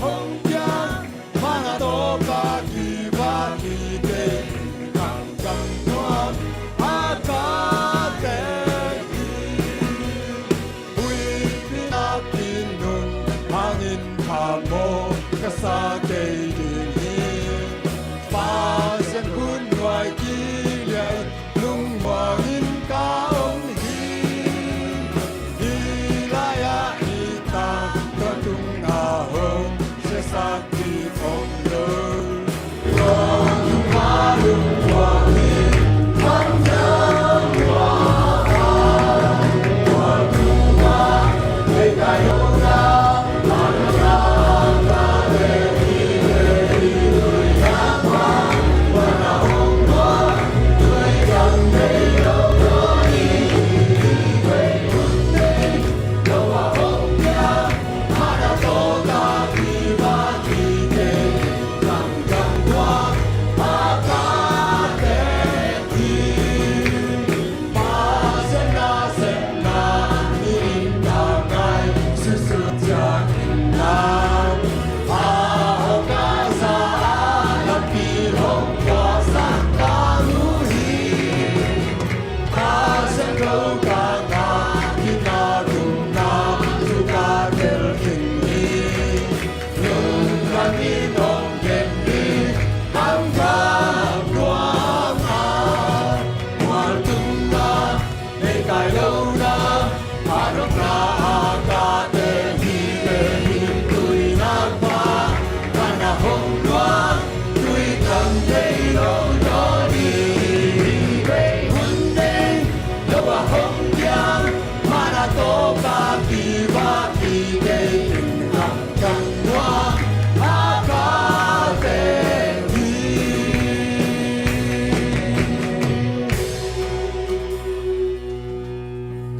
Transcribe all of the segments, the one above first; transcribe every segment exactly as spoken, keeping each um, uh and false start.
Hong piang mana tawh ka kiva kikei in, khamgam nuam a ka teh hi. Huihpi nakin nun hangin phamawh ka sa kei ding hi. Pasian hun nuai kiliah in lungmuangin ka om hi. Hih lai-ah hih tang tua tungah hong siasak ding om lo.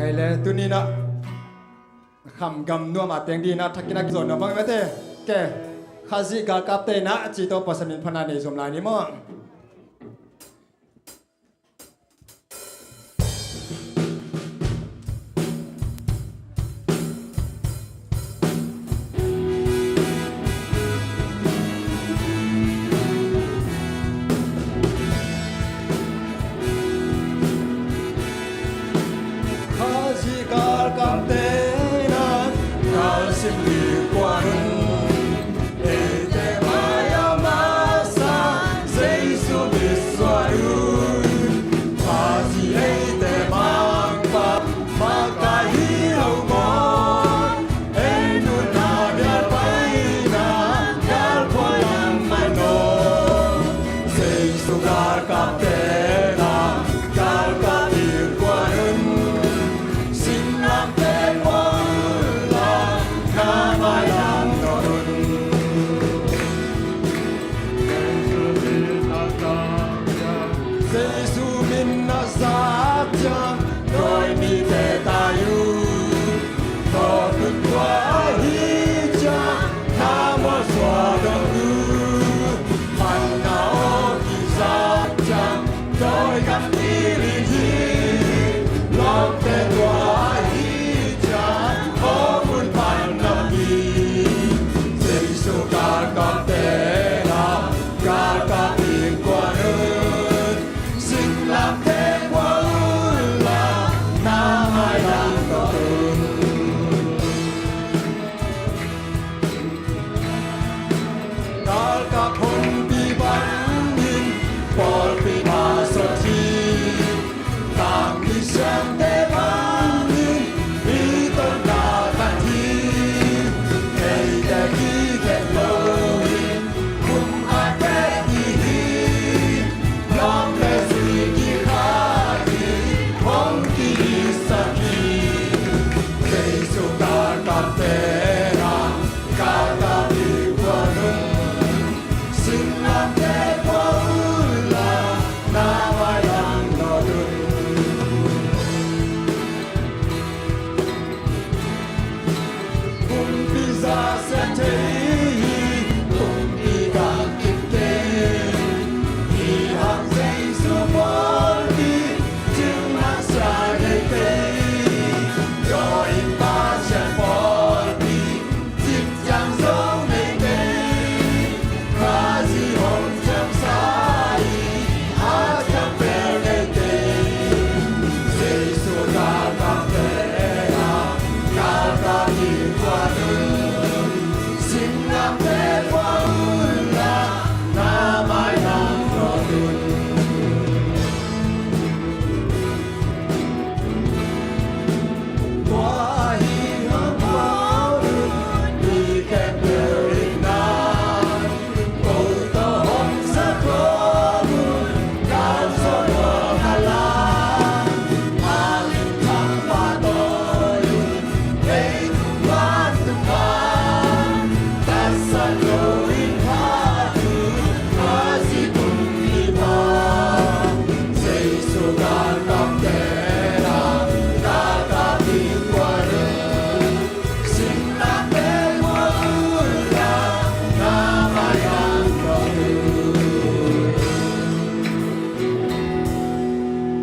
Kei le tuni-in ah khamgam nuam a teng ding in ah thakin a kizawn nuam bang mete. Ke Khazih galkapte in ah ci tawh Pasian min phatna nei zom lai ni maw. Khazih galkapte in ah galsim ding kuan un. Eite mai-ah masa zei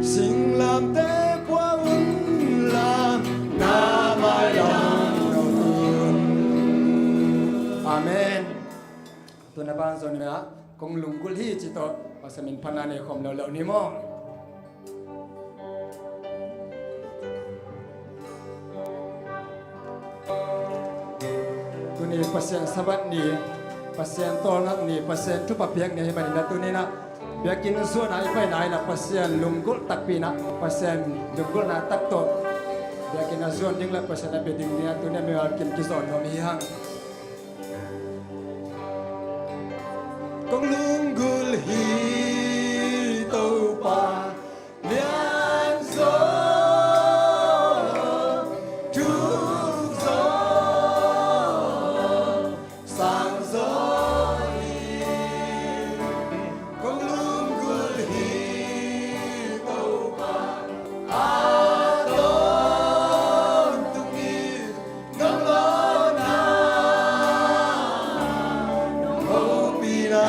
Singlamteh pua unla, na mailam dong un. Amen. Tuna banzon ina kong lunggulh hi ci tawh Pasian min phatna nei khawm lo lo ni maw? Tuni Pasian Sabbath ni, Pasian tawlngak ni, Pasian thupha piak ni ahih manin ah tuni-in ah biakinn zuan a i paina in ah Pasian lunggulh takpi in ah, Pasian lunggulhna tak tawh biakinn a zuan ding le Pasian a bia ding ding ah tuni-in ah mimal kim kizawn nuam hi hang. Kong lunggulh hi Topa lianzaw, thuk zaw, sang zaw hi. Kong lunggulh hi Topa a tawntung hi. Nong lawhna, nong hopihna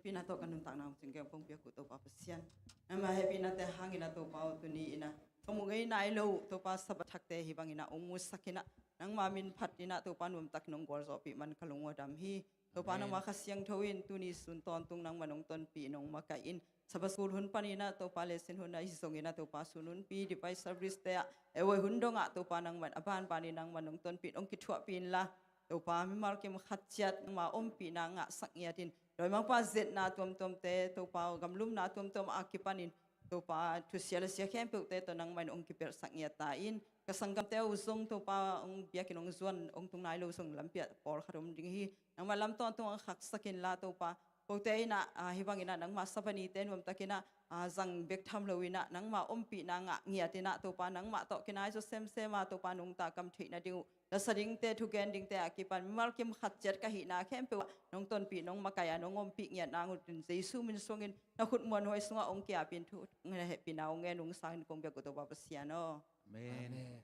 Hehpihna tawh ka nuntakna hong cingkeng kong piak uh Topa Pasian, nangma hehpihnate hangin ah Topa aw, tuni in ah ka mu ngei nai lo uh Topa, Sabbath thakte hih bangin ah hong musak in ah, nangma min phat in ah Topa, nuamtakin hong gualzawhpih man ka lung uh a dam hi. Topa, amen. Nangma Kha Siangtho in tuni sun tawntung nangman hong tonpih in hong makaih in, Sabbath school hun panin ah Topa, lesson hun ahi zongin ah Topa, sun hunpi, divine service te ah, ei, ei hun dongah Topa, nangman a banbanin nangman hong tonpih in hong kithuahpih inla, Topa, mimal kim khat ciat nangma ompihna ngahsak ngiatin, dawimangpa zetna tuamtuamte, Topa, gamlumna tuamtuam a kipanin, Topa, thusia le sia khempeuhte tawh nangmah in hong kipelhsak ngiat ta in, ka sanggamte uh zong, Topa, hong biakinn hong zuan hong tung nai lo zong lampi ah pawlkhat om ding hi. Nangmah lam tawntung hong khaksak inla, Topa, kote in ah, ah, hih bangin ah nangma sabanite nuamtakin ah, ah, zang bek tham lo in ah nangma ompihna ngah ngiatin ah, Topa, nangmah tawh kinai zaw semsem a, Topa, nungta kam theih nading uh, lasa dingte, thugen dingte a kipan mimal kim khat ciat ka hihna khempeuh ah nong tonpih, nong makaih a, nong ompih ngiat nang uh in, Jesu min suangin na khut muanhuai sungah hong ki-apin thu hehpihna hong ngen ung sangin kong biak uh Topa Pasian aw. Amen. Amen.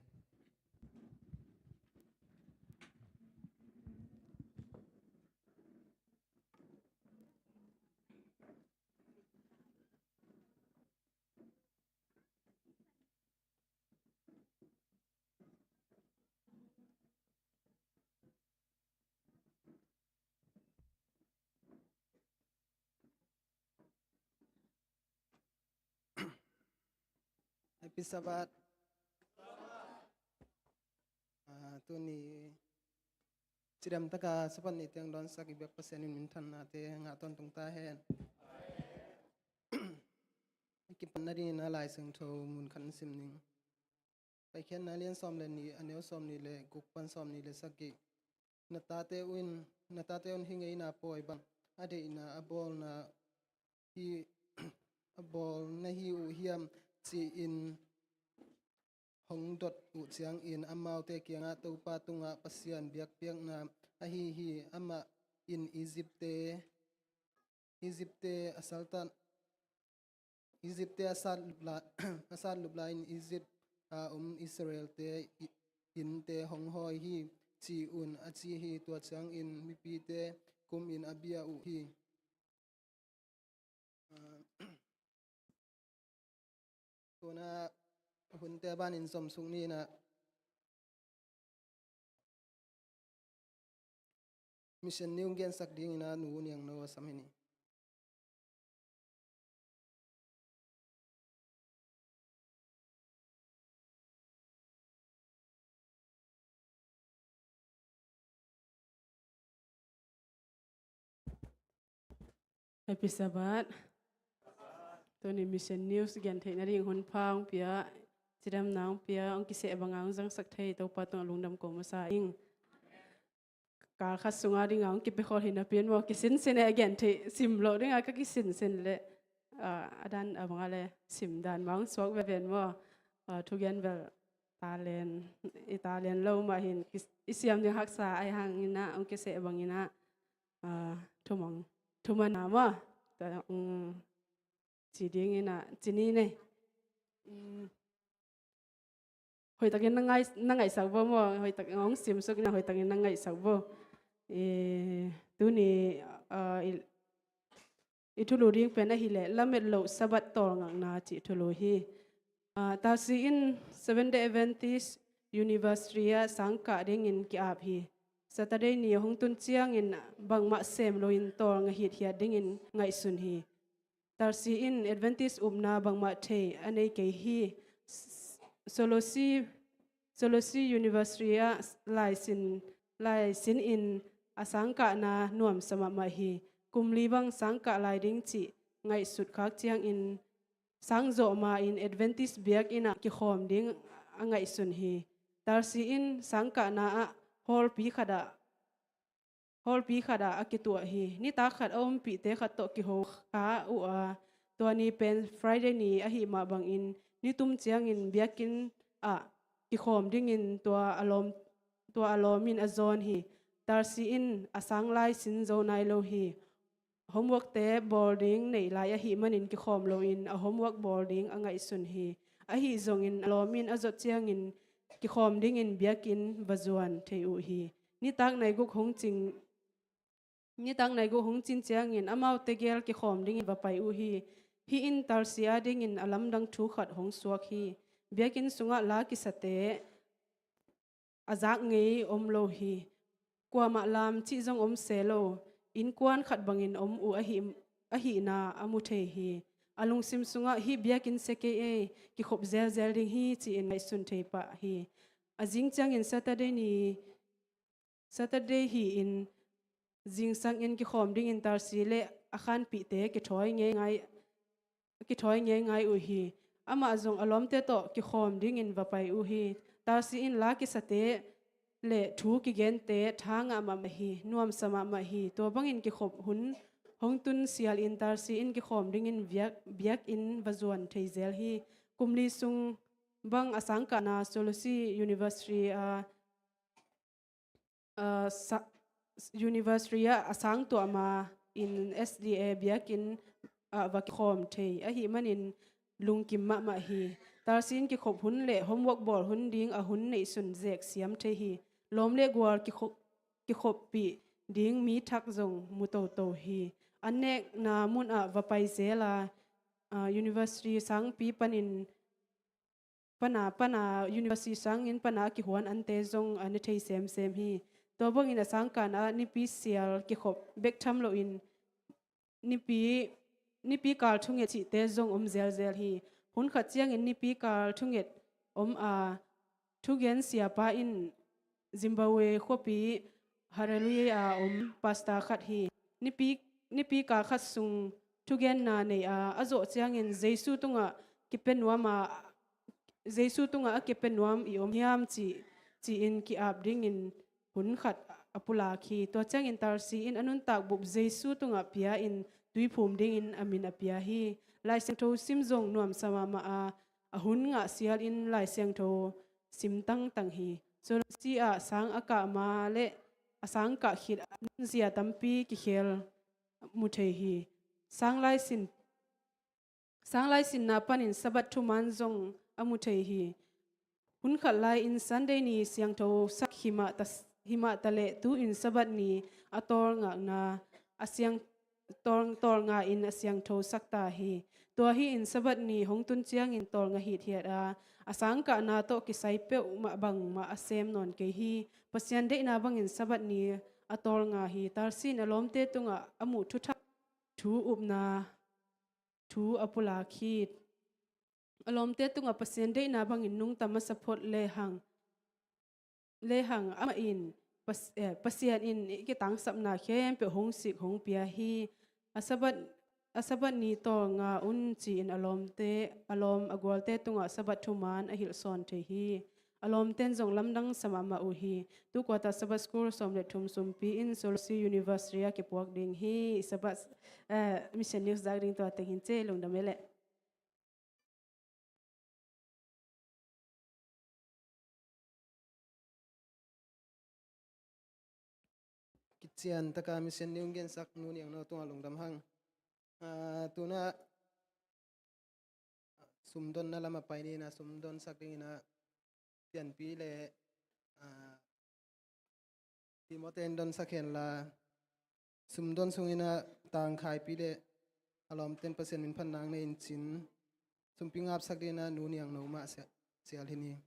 Happy Sabbath. Ah, tuni cidamtaka Sabbath ni teng dawnsak i biak Pasian in minthannate ngah tawntung ta hen. I kipan nadingin a Lai Siangtho mun khat in sim ning. Paikhiatna lian sawm le nih, a neu sawm nih le guk pan sawm nih le sagih. Na tate un, na tate un hih ngeina pawi bang a deihna a bawlna hi, a bawlna hi uh hiam, ci-in hong dot uh ciangin amaute kiangah Topa tungah Pasian biakpiakna ahi hi. Amah in Egypt-te, Egypt-te a saltan, Egypt-te a sat lup lai, a sat lup lai-in Egypt a om Israel-te i-, innte hong hawi hi, ci un, a ci hi. Tua ciangin mipite kumin a bia uh hi. Ah, tuna hunte a banin zomsuk ni in ah, Mission News gensak dingin ah Nu Niang No a sam hi ni. Happy Sabbath. Tuni Mission News gen theih nading hun pha hong pia, cidamna hong pia, hong kiseh banga hong zangsak thei Topa tungah lungdam ko masa ing. Kal khat sunga dinga hong kipia khol hi napi in maw, kisinsin e, a gen theih sim loh dinga ka kisinsin leh, ah, a dan a banga le sim dan mah hong suak veve in maw. Ah, thugen bel talent, i talent lo mah hin, kis-, i siam ding haksa ahi hangin ah, hong kiseh bangin ah, ah, thumang, thuman a maw. Ta, um, ci dingin ah, ci ni nei. Um, hoihtakin na ngai-, na ngaihsak vo maw, hoihtak, hong simsuk ina hoihtakin na ngaihsak vo. Eh, tuni, ah, i, i thulu ding pen ahih leh lamet loh Sabbath tawlngakna cih thulu hi. Ah, Tarsi in Seventh Day Adventist University ah sangkah dingin ki-ap hi. Saturday ni hong tun ciangin bangmah sem loin tawlnga hithiat dingin ngaihsun hi. Tarsi in Adventist upna bangmah thei a nei kei hi. S-, Solosi, Solosi University ah laisin, laisin in a sangkahna nuamsa mahmah hi. Kum li bang sangkah lai ding cih ngaihsut khak ciangin sang zawh ma-in Adventist biakinn ah kikhawm ding a ngaihsun hi. Tarsi in sangkahna ah hall pi khat ah, hall pi khat ah a kituah hi. Nitak khat a ompihte khat tawh kiho kha uh a, tua ni pen Friday ni ahih mah bangin nitum ciangin biakinn ah kikhawm dingin tua a lawm, tua a lawm in a zawn hi. Tarsi in a sang lai sin zo nai lo hi. Homework-te bawl ding neih lai ahih manin kikhawm loin a homework bawl ding a ngaihsun hi. Ahi zongin a lawm in a zot ciangin kikhawm dingin biakinn va zuan thei uh hi. Nitak nai guk hong cing, Nitak nai guk hong cin ciangin amaute gel kikhawm dingin va pai uh hi. Hih in Tarsi adingin a lamdang thu khat hong suak hi. Biakinn sungah la kisate a zak ngei om lo hi. Kuamah lam cih zong om se lo. Innkuan khat bangin om uh ahi, ahihna a mu thei hi. A lungsim sungah hih biakinn sia kei ei, kikhop zelzel ding hi ci-in ngaihsun thei pah hi. A zing ciangin Saturday ni, Saturday hi-in zingsangin kikhawm dingin Tarsi le a khanpihte kithawi ngeingai, kithawi ngeingai uh hi. Amah zong a lawmte tawh kikhawm dingin va pai uh hi. Tarsi in la kisate le thu kigente tha ngah mahmah hi, nuamsa mahmah hi. Tua bangin kikhop hun hong tun sialin Tarsi in kikhawm dingin biak, biakinn va zuan thei zel hi. Kum li sung bang a sangkahna Solusi University a, a, sa-, University ah a sang tuah ma in S D A biakinn ah va kikhawm thei ahih manin lungkim mahmah hi. Tarsi in kikhop hun le homework bawl hun ding a hun neihsun zek siam thei hi. Lawm le gual kikhop, kikhoppih ding mi thak zong mu toto hi. An nekna mun ah va pai zel a, a, University sangpi panin pana, pana University sangin pana a kihuan ante zong a ne thei semsem hi. Tua bangin a sangkahna ah nipi sial kikhop bek tham loin nipi, nipi kal thunget cihte zong om zelzel hi. Hun khat ciangin nipi kal thunget om a, thugen siapa in Zimbabwe khuapi Harare a om pastor khat hi. Nipi, nipi kal khat sung thugenna nei a, a zawh ciangin Jesu tungah kipia nuam a, Jesu tungah a kipia nuam i om hiam ci, ci-in ki-ap dingin hun khat a pulak hi. Tua ciangin Tarsi in a nuntak bup Jesu tungah pia-in tuiphum dingin a min a pia hi. Lai Siangtho sim zong nuamsa mahmah a, a hun ngah sialin Lai Siangtho sim tangtang hi. Solusi ah sang a kah ma le a sang kah khit a nunzia tampi kikhel mu thei hi. Sang lai sin, sang lai sinna panin Sabbath thuman zong a mu thei hi. Hun khat lai-in Sunday ni siangtho sak himah ta, himah ta leh tu-in Sabbath ni a tawlngakna a siang, tawl, tawlnga in a siangtho sak ta hi. Tua hi-in Sabbath ni hong tun ciangin tawlnga hithiat a, a sangkahna tawh kisai peuhmah bangmah a sem nawn kei hi. Pasian deihna bangin Sabbath ni a tawlnga hi. Tarsi in a lawmte tungah a muh thuthak thu upna thu a pulak hi. A lawmte tungah Pasian deihna bangin nungta masa phot lehang, lehang amah in Pas-, eh, Pasian in i kitangsapna khempeuh hong sik hong pia hi. A Sabbath, a Sabbath ni tawlnga un ci-in a lawmte, a lawm a gualte tungah Sabbath thuman a hilh sawn thei hi. A lawmten zong lamdang sa mahmah uh hi. Tu kuata Sabbath School sawm le thum sumpi in Solusi University a kipuak ding hi. Sabbath, eh, Mission News zak ding tua teng hi in ci, lungdam ei leh. Kician taka Mission News gensak Nu Niang No tungah lungdam hang. Ah, tuna sumdonna lamah pai ni in a, sumdonsak dingin a, Sianpi le, ah, Timothy in donsak hen la, sumdon sungin a, Tangkhaipi le a lawmten Pasian min phatna nei in cin, sumpi ngapsak dingin a, Nu Niang No mah sia-, sial hi ni.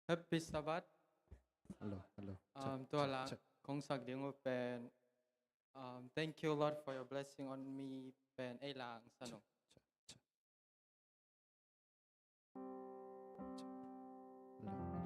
Happy Sabbath. Hello, hello. Check, um, tua check, la check. Kong sak ding uh pen, um, thank you, Lord, for your blessing on me pen ei lang sa nung. Check, check. Hello, hello.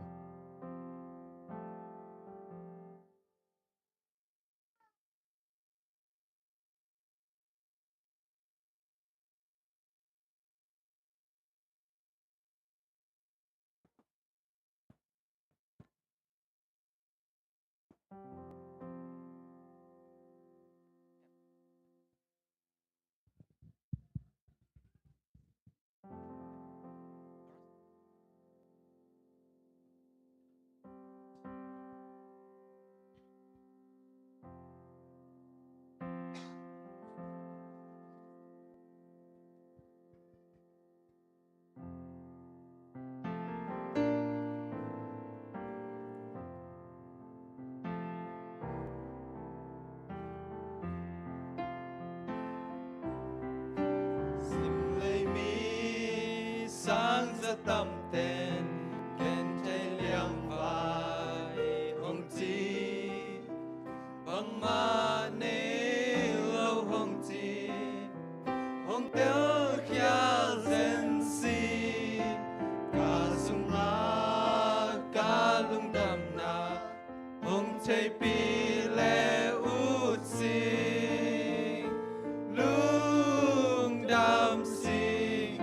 Sing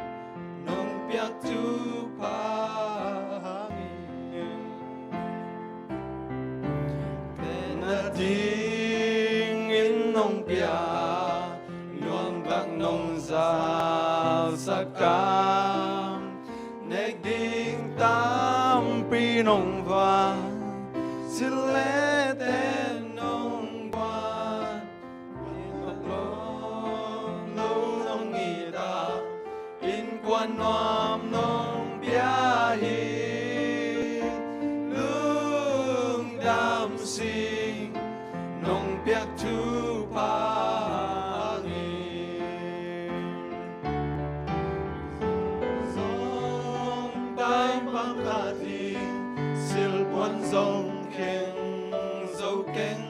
nong piak thupha hangin, tenna dingin nong piak, nuamtak nong zalsak a, nek ding tampi nong vak, silete nong guan, lo nong it a, innkuan nuam nong pia hi. Lungdam sing nong piak thupha hangin, zong tai pangkhat hi, silpuan zong kheng zo keng.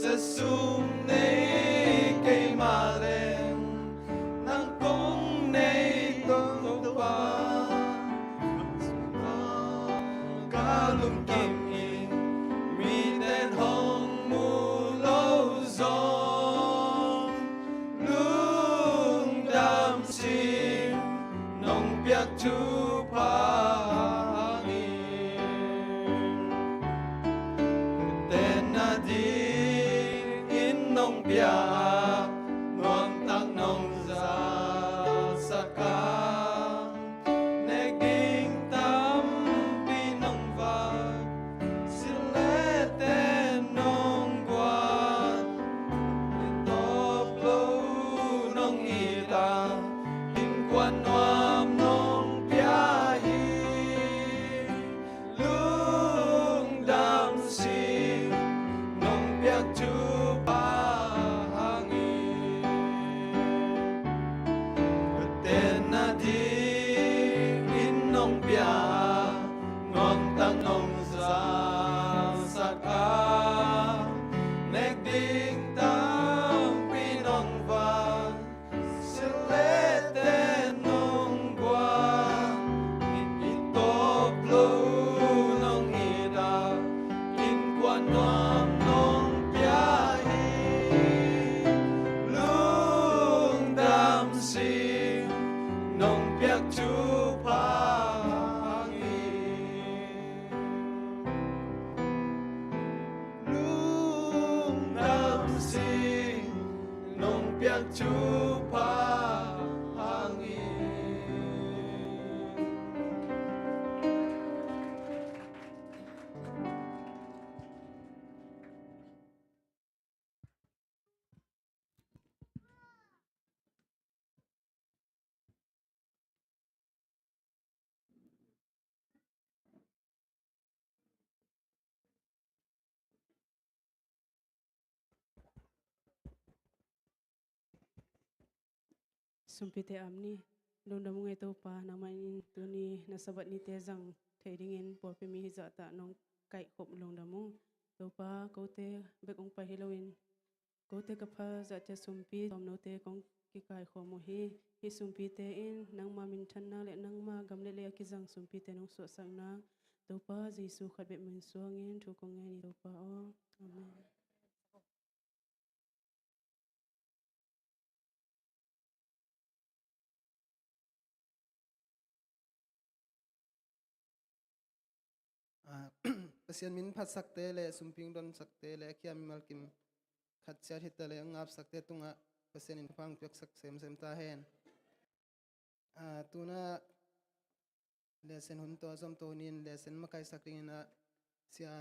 Siasum nei kei mah leng, nang kong nei, Topa. Ka lungkim hi, miten hong mu lo zong, lungdam sing nong piak thupha hangin, tenna dingin nong piak, nuamtak nong zalsak a, nek ding tampi nong vak, silete nong guan, i tawp lo nong it a, innkuan nuam nong pia hi. Lungdam sing nong piak thupha hangin, tenna dingin nong piak, nuamtak nong zalsak a, nek ding tampi nong vak, silete nong guan, i tawp lo nong it a, innkuan nuam nong pia hi. Lungdam sing nong piak thupha hangin, lungdam sing nong piak thupha hangin. Sumpite aam ni. Lungdam ung ei Topa, nangmah in tuni na Sabbath nite zang thei dingin pawlpi mi hi zahtak nong kaihkhop lungdam ung. Topa, kote bek ong pai hi loin, kote ka pha zahciat sumpi tawm note kong kikaikhawm uh hi. Hih sumpite in nangma minthanna le nangma gam le lei a kizang sumpite nong suahsakna, Topa Jesu khat bek min suangin thu kong ngen hi Topa aw. Amen. Ah, Pasian min phatsakte le sumping donsakte le a kia mimal kim khat ciat hita le a ngapsakte tungah Pasian in thupha piaksak semsem ta hen. Ah, tuna lesson hun tawh a zom tawh hunin lesson makaisak dingin ah Sia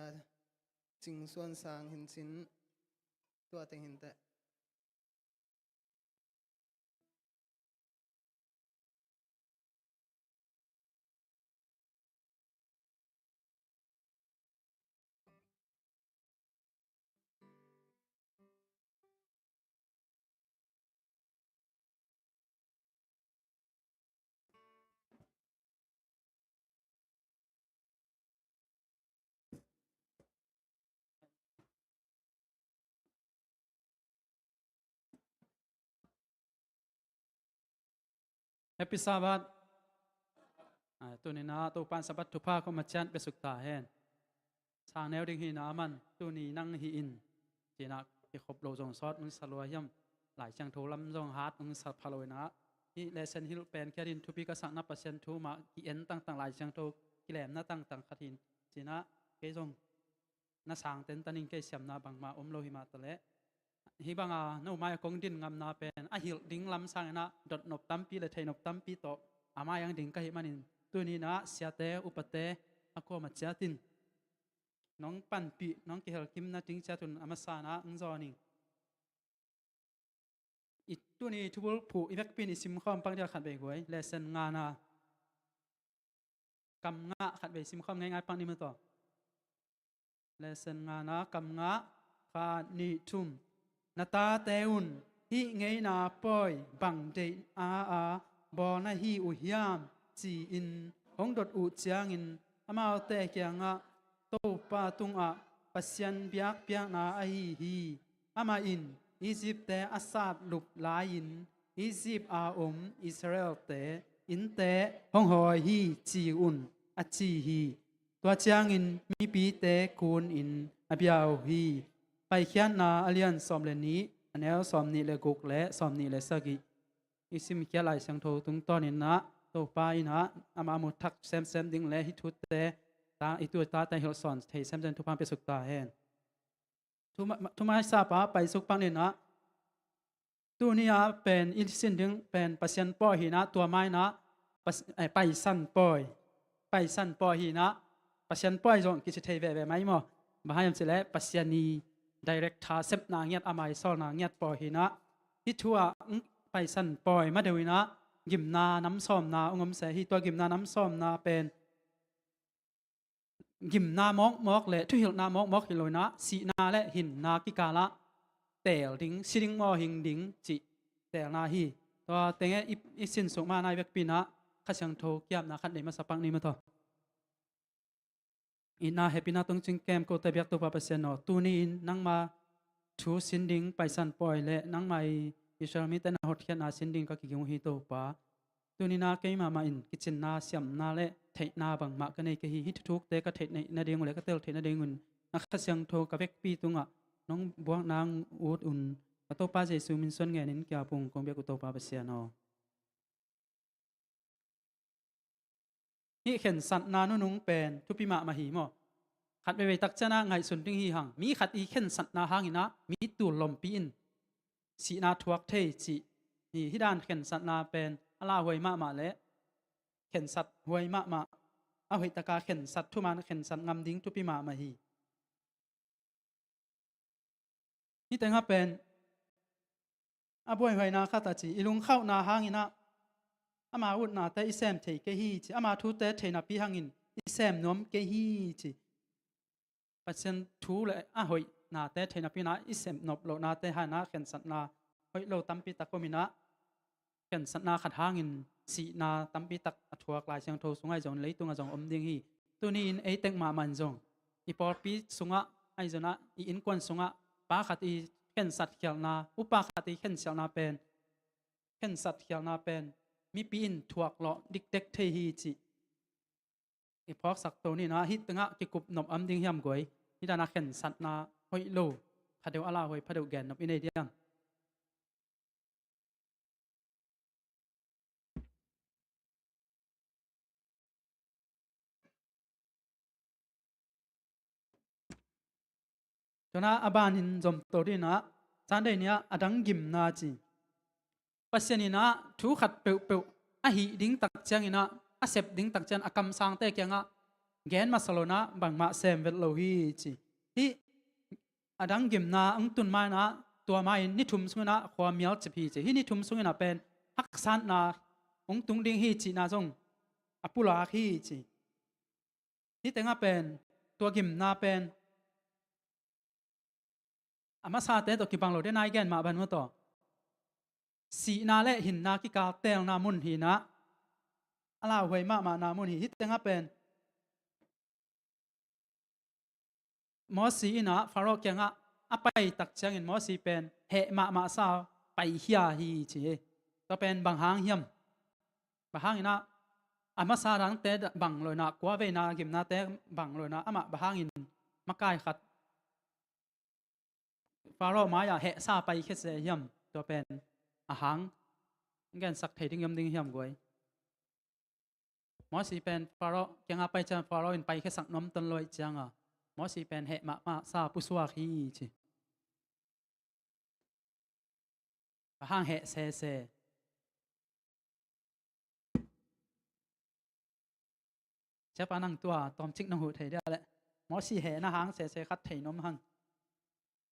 Cing Suan Sang hin cin, tua teng hinteh. Happy Sabbath. Ah, tuni-in ah Topa'n Sabbath thupha kong mah ciat piasuk ta hen. Sang neu ding hi na aman, tuni nang hi in, ci-in ah kikhop loh zong sawt nung sa lua hiam? Lai Siangtho lam zong hat hong sa pha lo inah, hih lesson hilh pen khiat in thupi ka sakna Pasian thu mah ki-en tangtang, Lai Siangtho kilemna tangtang khat hi in, ci inah kei zong na sang tentan ing, kei siamna bangmah om lo hi mah taleh. Hih banga no mai-ah kong din ngamna pen a hilh ding lam sang inah dot nop tampi le thei nop tampi tawh a mai-ah ding ka hih manin, tuni inah siate upate a kuamah ciatin nong panpih, nong kihelkimna ding ciatun a masa inah hong zawn ing. I tuni thubulphuh i vekpi in i simkhawm pak dia khatvei guai, lesson ngana kam nga khatvei simkhawm ngeingai pak ni maw taw. Lesson ngana kam nga, khat, nih, thum. Na tate un hih ngeina pawi bang deih a, a bawl na hi uh hiam, ci-in hong dot uh ciangin amaute kiangah, Topa tungah Pasian biakpiakna ahi hi. Amah in Egyptte a satlup lai-in Egypt a om Israelte innte hong hawi hi ci un, a ci hi. Tua ciangin mipite kunin a bia uh hi. Paikhiatna a lian sawm le nih, a neu sawm nih le guk le sawm nih le sagih i simkhiat Lai Siangtho tungtawn inah Topa inah amah a mu thak semsem ding le hih thute ta, i tu i tate hilh sawn thei semsem thupha hong piasuk ta hen. Thuma, thumai sapa paisuk pak ni inah, tuni-a pen i sin ding pen Pasian pawi hi inah, tua mai inah pas-, eh, Paisan pawi. Paisan pawi hi inah, Pasian pawi zong kici thei veve mai maw. Bang hang hiam cih leh Pasian i director, sepna ngiat, ama i sawlna ngiat pawi hi inah, hih thu-ah, mm, Paisan pawi ma deuh inah gimna nam sawmna hong om se hi. Tua gimna nam sawmna pen gimna mawkmawk le thuhilhna mawkmawk hi lo inah, sihna le hinna kikalah teel ding, si ding maw hing ding cih teelna hi. Tua tenge i, i sin suk mahna i vekpi inah Kha Siangtho kiamna khat nei masa pak ni maw taw. Itna hehpihna tungcing kem kote biak Topa Pasian aw, tuni-in nangma thu sin ding Paisan pawi le nangma i Israel mite na hotkhiatna sin ding ka kiging uh hi Topa. Tuni inah keimah mah in kicinna, siamna le theihna bangmah ka nei ka hi. Hih thuthukte ka theih nading uh le ka tel theih nadingun na Kha Siangtho ka vekpi tungah nong buak nang ut un. Ka Topa Jesu min suan ngenin kiap ung, kong biak uh Topa Pasian aw. Hih khensatna nunung pen thupi mahmah hi maw. Khat veivei tak ciangah ngaihsun ding hi hang. Mi khat i khensatna hang inah mi tul lompi in sihna thuak thei cih hi. Hih dan khensatna pen a lauhuai mahmah le khensat huai mahmah, a hoihtaka khensat, thuman khensat ngam ding thupi mahmah hi. Hih tengah pen a buaihuaina khat a ci, i lungkhauhna hang inah ama utnate i sem thei kei hi ci, ama thute thei napi hangin i sem nuam kei hi ci. Pasian thu le a hoihnate thei napi inah i sem nop lohnate hang inah khensatna hoih lo tampi tak om inah, khensatna khat hangin sihna tampi tak a thuak Lai Siangtho sungah ahi zongin leitungah zong om ding hi. Tuni-in ei tek mahmah in zong i pawlpi sungah ahi zongin ah, i innkuan sungah pa khat i khensat khialhna, upa khat i khensialhna pen, khensat khialhna pen mipi in thuak lawh diktek thei hi cih i phawksak to ni inah, hih tengah kikup nop om ding hiam guai? Hih dan a khensatna hoih lo, kha deuh a lauhuai pha deuh gen nop i nei diam? Tua inah a banin zom to ding inah, Sunday ni-ah a dang gimna ci. Pasian inah thu khat peuhpeuh a hih ding tak ciang inah, a sep ding tak ciang a kamsangte kiangah gen masa lo inah bangmah sem vet lo hi ci. Hih a dang gimna hong tun ma inah, tua ma-in ni thum sung inah khua mial cip hi ci. Hih ni thum sung inah pen haksatna hong tung ding hi cihna zong a pulak hi ci. Hih tengah pen tua gimna pen a masate tawh kibang lo ding a, i gen mah bang maw taw, sihna le hinna kikal teelna mun hi inah, a lauhuai mahmahna mun hi. Hih tengah pen Mosi inah Faro kiangah a pai tak ciangin Mosi pen heh mahmah sa, paikhia hi ci hi. Tua pen bang hang hiam? Bang hang inah a masa dangte bang lo inah, kua veina gimnate bang lo inah, amah bang hangin makai khat Faro mai-ah hehsa paikhia se hiam, tua pen a hang gensak thei ding i om ding hiam guai? Mosi pen Faro kiangah pai ciang Faro in paikhiasak nuam ton lo ahih cianga Mosi pen heh mahmah sa pusuak hi ci. A hang heh sese. Siapa nang tua tawmcik nang huh thei dia leh Mosi hehna hang sese khat thei nuam hang.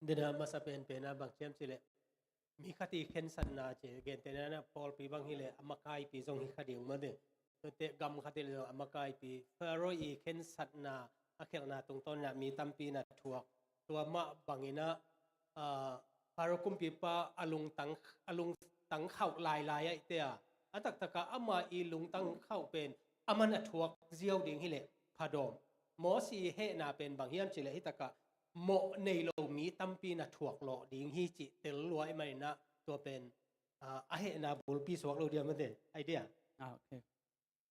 Dena masa penpen a bang hiam cileh mi khat i khensatna ci gentehna pawlpi bang hileh a makaipi zong hi kha ding mah ding. Tuate gam khat i le zong a makaipi Faro i khensatna a khelhna tungtawn inah mi tampi na thuak. Tua mah banginah Faro kumpipa a lungtang a lungtang khauh lailai ahihte a a taktakah ama i lungtang khauh pen a man a thuak ziau ding hileh phadawm. Mosi hehna pen bang hiam cileh hitakah mawh nei lo mi tampi na thuak lawh ding hi cih tel lua i maninah tua pen a hehna bulpi suak lo dia mate ai dia.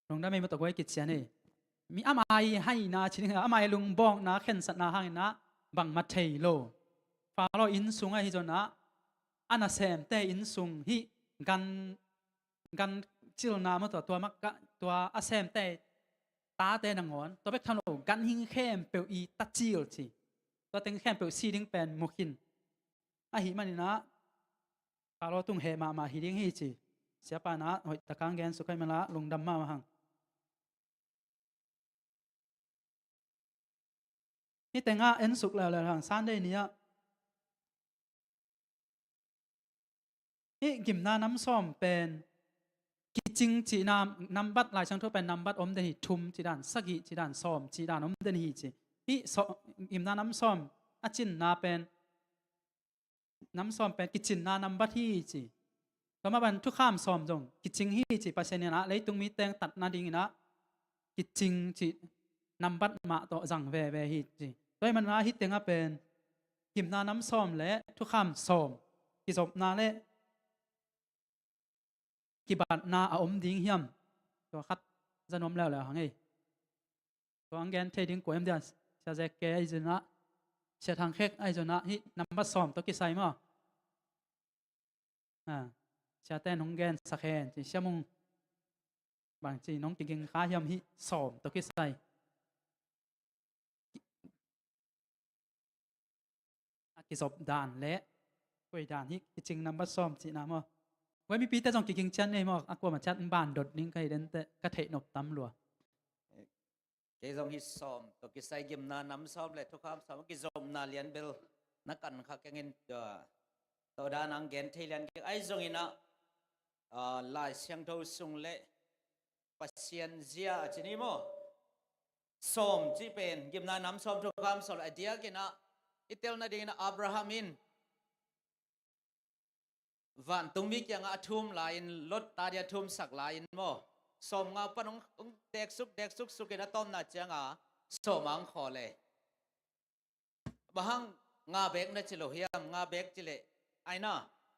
Lungdam ei mawtaw guai kician ei. Mi ama i haina ci ding ama i lungbawkna khensatna hanginah bangmah thei lo. Faro inn sungah hi zonah a nasemte inn sung hih gan gan cilna maw tua tua mak tua a semte tate nangawn tua bek tham lo ganhing khempeuh i ta cil ci. Tua teng khempeuh si ding pen mukhin. Ahi maninah Faro tung heh mahmah hi ding hi ci. Siapa inah hoih takang gen sukhaih manlah lungdam mahmah hang. Hih tengah en suk leuleu hang Sunday ni-ah hih gimna nam sawm pen kicing cihna nambat Lai Siangtho pen nambat om den hi thum cih dan sagih cih dan sawm cih dan om den hi ci. Hih gimna nam sawm a cinna pen nam sawm pen kicinna nambat hi ci. Tua mah bang thukham sawm zong kicing hi ci Pasian inah leitung mi teng tat nadinginah kicing cih nambat mah tawh zang veve hi ci. Tua hi manah hih tengah pen gimna nam sawm le thukham sawm kizopna le kibatna a om ding hiam? Tua khat za nuam leuleu hang ei. Tua ang gen thei ding kua hiam dia? Sia Zek ke ahi zonah Sia Thang Khek ahi zonah hih nambat sawm tawh kisai maw? Siate nong gensak hen ci Sia Mung bangci nong kiging kha hiam hih sawm tawh kisai? A kizop dan le koi dan hih kicing nambat sawm cihna maw? Guai mipite zong kiging cian nei maw? A kuamah ciat in ban dot ning ka hi dente ka theih nop tam lua. Kei zong hih sawm tawh kisai gimna nam sawm le thukham sawm a kizopna lianbel na kan kha kengin tua tawh dan ang gen thei lian keng ahi zonginah Lai Siangtho sung le Pasian zia a ci ni maw? Sawm cih pen gimna nam sawm thukham sawm a diakinah i tel nadinginah Abraham in vantungmi kiangah a thum lai-in Lot ta dia a thumsak lai-in maw sawm nga pan hong deksuk deksuk sukin a tawmna cianga sawm ang khaw le. Bang hang nga bek na ci lo hiam? Nga bek ci leh aina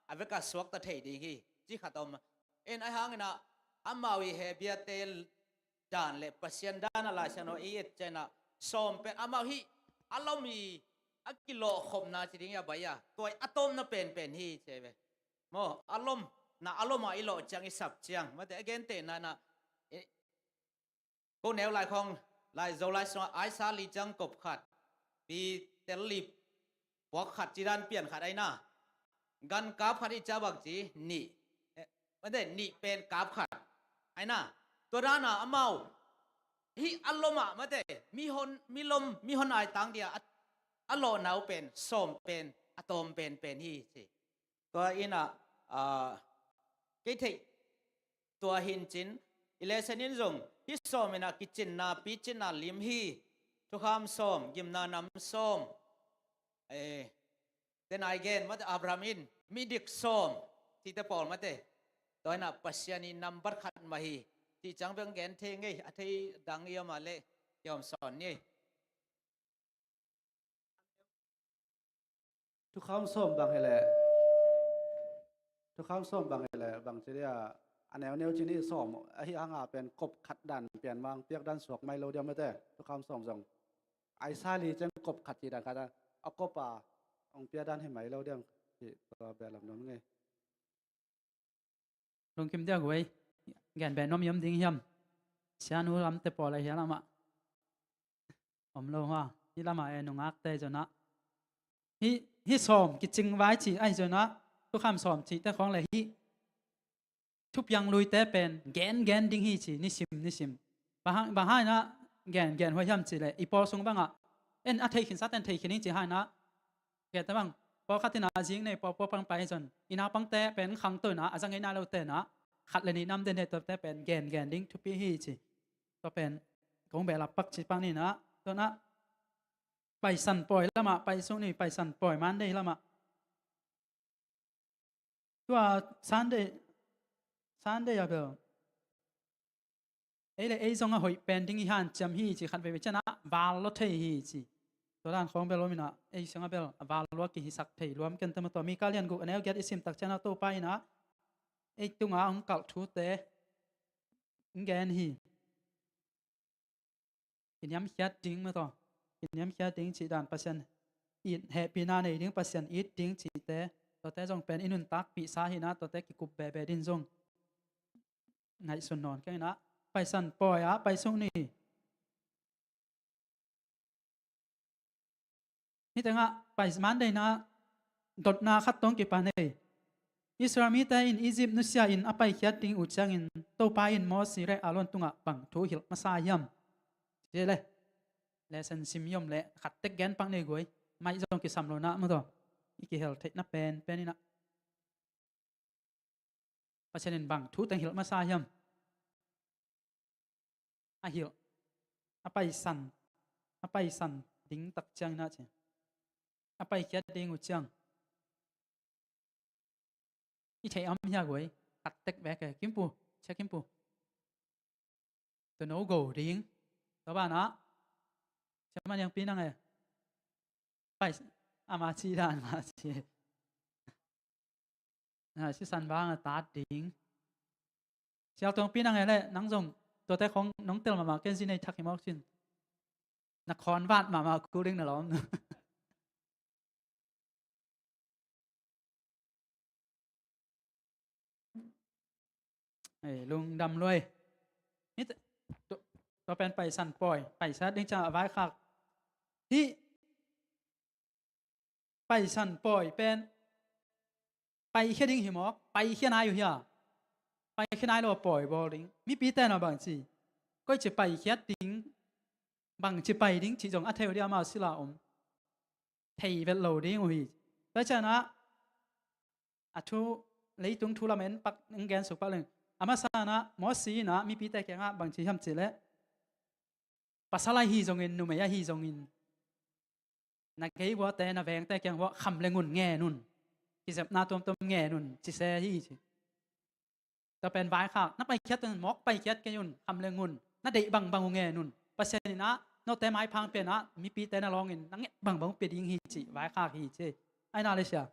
a veka suakta thei ding hi ci khat om. In ai hanginah amau i hebiate dan le Pasian dan a Lai Siangtho i et cianah sawm pen amau hih a lom i a kilawhkhopna ci ding hi a bai a tua i a tawmna penpen hi ci ve. Maw a lom na a lomah i lawh ciang i sap ciang mate a gentehna inah Ko neu lai khawng lai Zolai sungah aisa li ciang kop khat, pi tel li puak khat ci dan pian khat aina. Gan kap khat i ciah bang ci nih, eh, mate nih pen kap khat aina. Tua dana amau hih a lomah mate mi hon mi lom mi hon ai tang dia a, a lawhna uh pen sawm pen a tawm pen pen hi ci. Tua inah, ah, kei theih tua hincin i lesen in zong hih sawm inah kicinna picinna lim hi. Thukham sawm, gimna nam sawm, eh, tenai gen mate Abraham in midik sawm cite pawl mate. Tua inah Pasian i nambat khat mah hi. Cih ciang beng gen thei ngei a thei dang i om a leh i om sawn ni. Thukham sawm bang hileh, thukham sawm bang hileh bang ci dia a neuneu ci ni sawm ahi hanga pen kop khat dan pian mang piak dan suak mai lo dia mate. Thukham sawm zong aisa li ciang kop khat ci dan khat a kop a hong pia dan hi mai lo diam, hi tua bia lam nuam ngei. Lungkim diak uh ei. Gen beh nuam i om ding hiam? Sianu lamte pawl a hia lamah om lo hua. Hih lamah e nungakte zonah hih, hih sawm kicing vai cih ahi zonah, thukham sawm cihte khawng le hih thupiang luite pen gen gen ding hi ci, nisim nisim. Bang hang, bang hang inah gen gen huai hiam cih leh i pawl sung bangah en a thei khinsate en thei khin ding cih hang inah gen ta bang, pawlkhat inah a zing nei pawlpawl pang pai zon, i naupangte pen khangto inah a za ngei nai lote inah khat le nih nam den he tuate pen gen gen ding thupi hi ci. Tua pen kong beh lap pak ci pak ni inah, tua inah Paisan pawi lamah pai suk ni, Paisan pawi Monday lamah. Tua Sunday, Sunday a bel ei le ei zong a hoih pen ding i hanciam hi ci, khat veivei cianah val lua thei hi ci. Tua dan khawng bel om inah ei zong a bel a val lua kihisak thei luam ken ta mah. Tua Mika lian guk a neu giat i sim tak cianah Topa inah ei tungah hong kalh thute hong gen hi. I niamkhiat ding mah tawh, i niamkhiat ding cih dan, Pasian it, hehpihna nei ding, Pasian it ding cihte, tuate zong pen i nuntakpihsa hi inah tuate kikup bebe din zong ngaihsun nawn keng inah Paisan pawi ah pai suk ni. Hih tengah pai Monday na dotna khat tawh kipan ei. Israel mite in Egypt nusia in a paikhiat ding uh ciangin Topa in Mosi le Aaron tungah bang thu hilh masa hiam? Ci le, lesson sim i om leh khat tek gen pak ni guai. Maih zong kisam lo na mah tawh, i kihel theihna pen pen inah Pasian in bang thu teng hilh masa hiam? A hilh, a paisan, a paisan ding tak ciang inah ci, a paikhiat ding uh ciang i theih om hia guai? Khat tek vek e, Kimpu, Sia Kimpu. Tua no go ding. Tua banah Sia Mah Niang Pi nang e. Pai, ama ci dan ma ci. Na sisan bang a tat ding. Sial Tuang Pi nang e le, nang zong tuate khong nong tel mahmah ken zi nei thak hi mawk cin. Na khawn vat mahmah kul ding na lawm. Ei, lungdam luai. Hih, tua, tua pen paisan pawi, paisa ding ciang a vaikhak. Hih paisan pawi pen paikhia ding hi mawk, paikhia nai uh hia? Paikhia nai lo a pawi bawl ding. Mipite na bangci, koici paikhiat ding, bangci pai ding cih zong a thei uh dia, amau sila om. Thei vet lo ding uh hi. Tua cianah a thu, leitung thu lam en pak, en gen suk pak leng. A masa inah Mosi inah mipite kiangah bangci hiam cih leh, pasal ahi zongin, numei ahi zongin, na geibuate, na vengte kiang uah kham le ngun ngen un. Kizepna tuamtuam ngen un, ci se hi ci. Tua pen vaikhak, na paikhiat un, mawk paikhiat kei un, kham le ngun, na deih bangbang uh ngen un. Pasian inah note maiphang penah mipite na lawngin na nget bangbang uh pia ding hi ci, vaikhak hi ci. Aina le sia.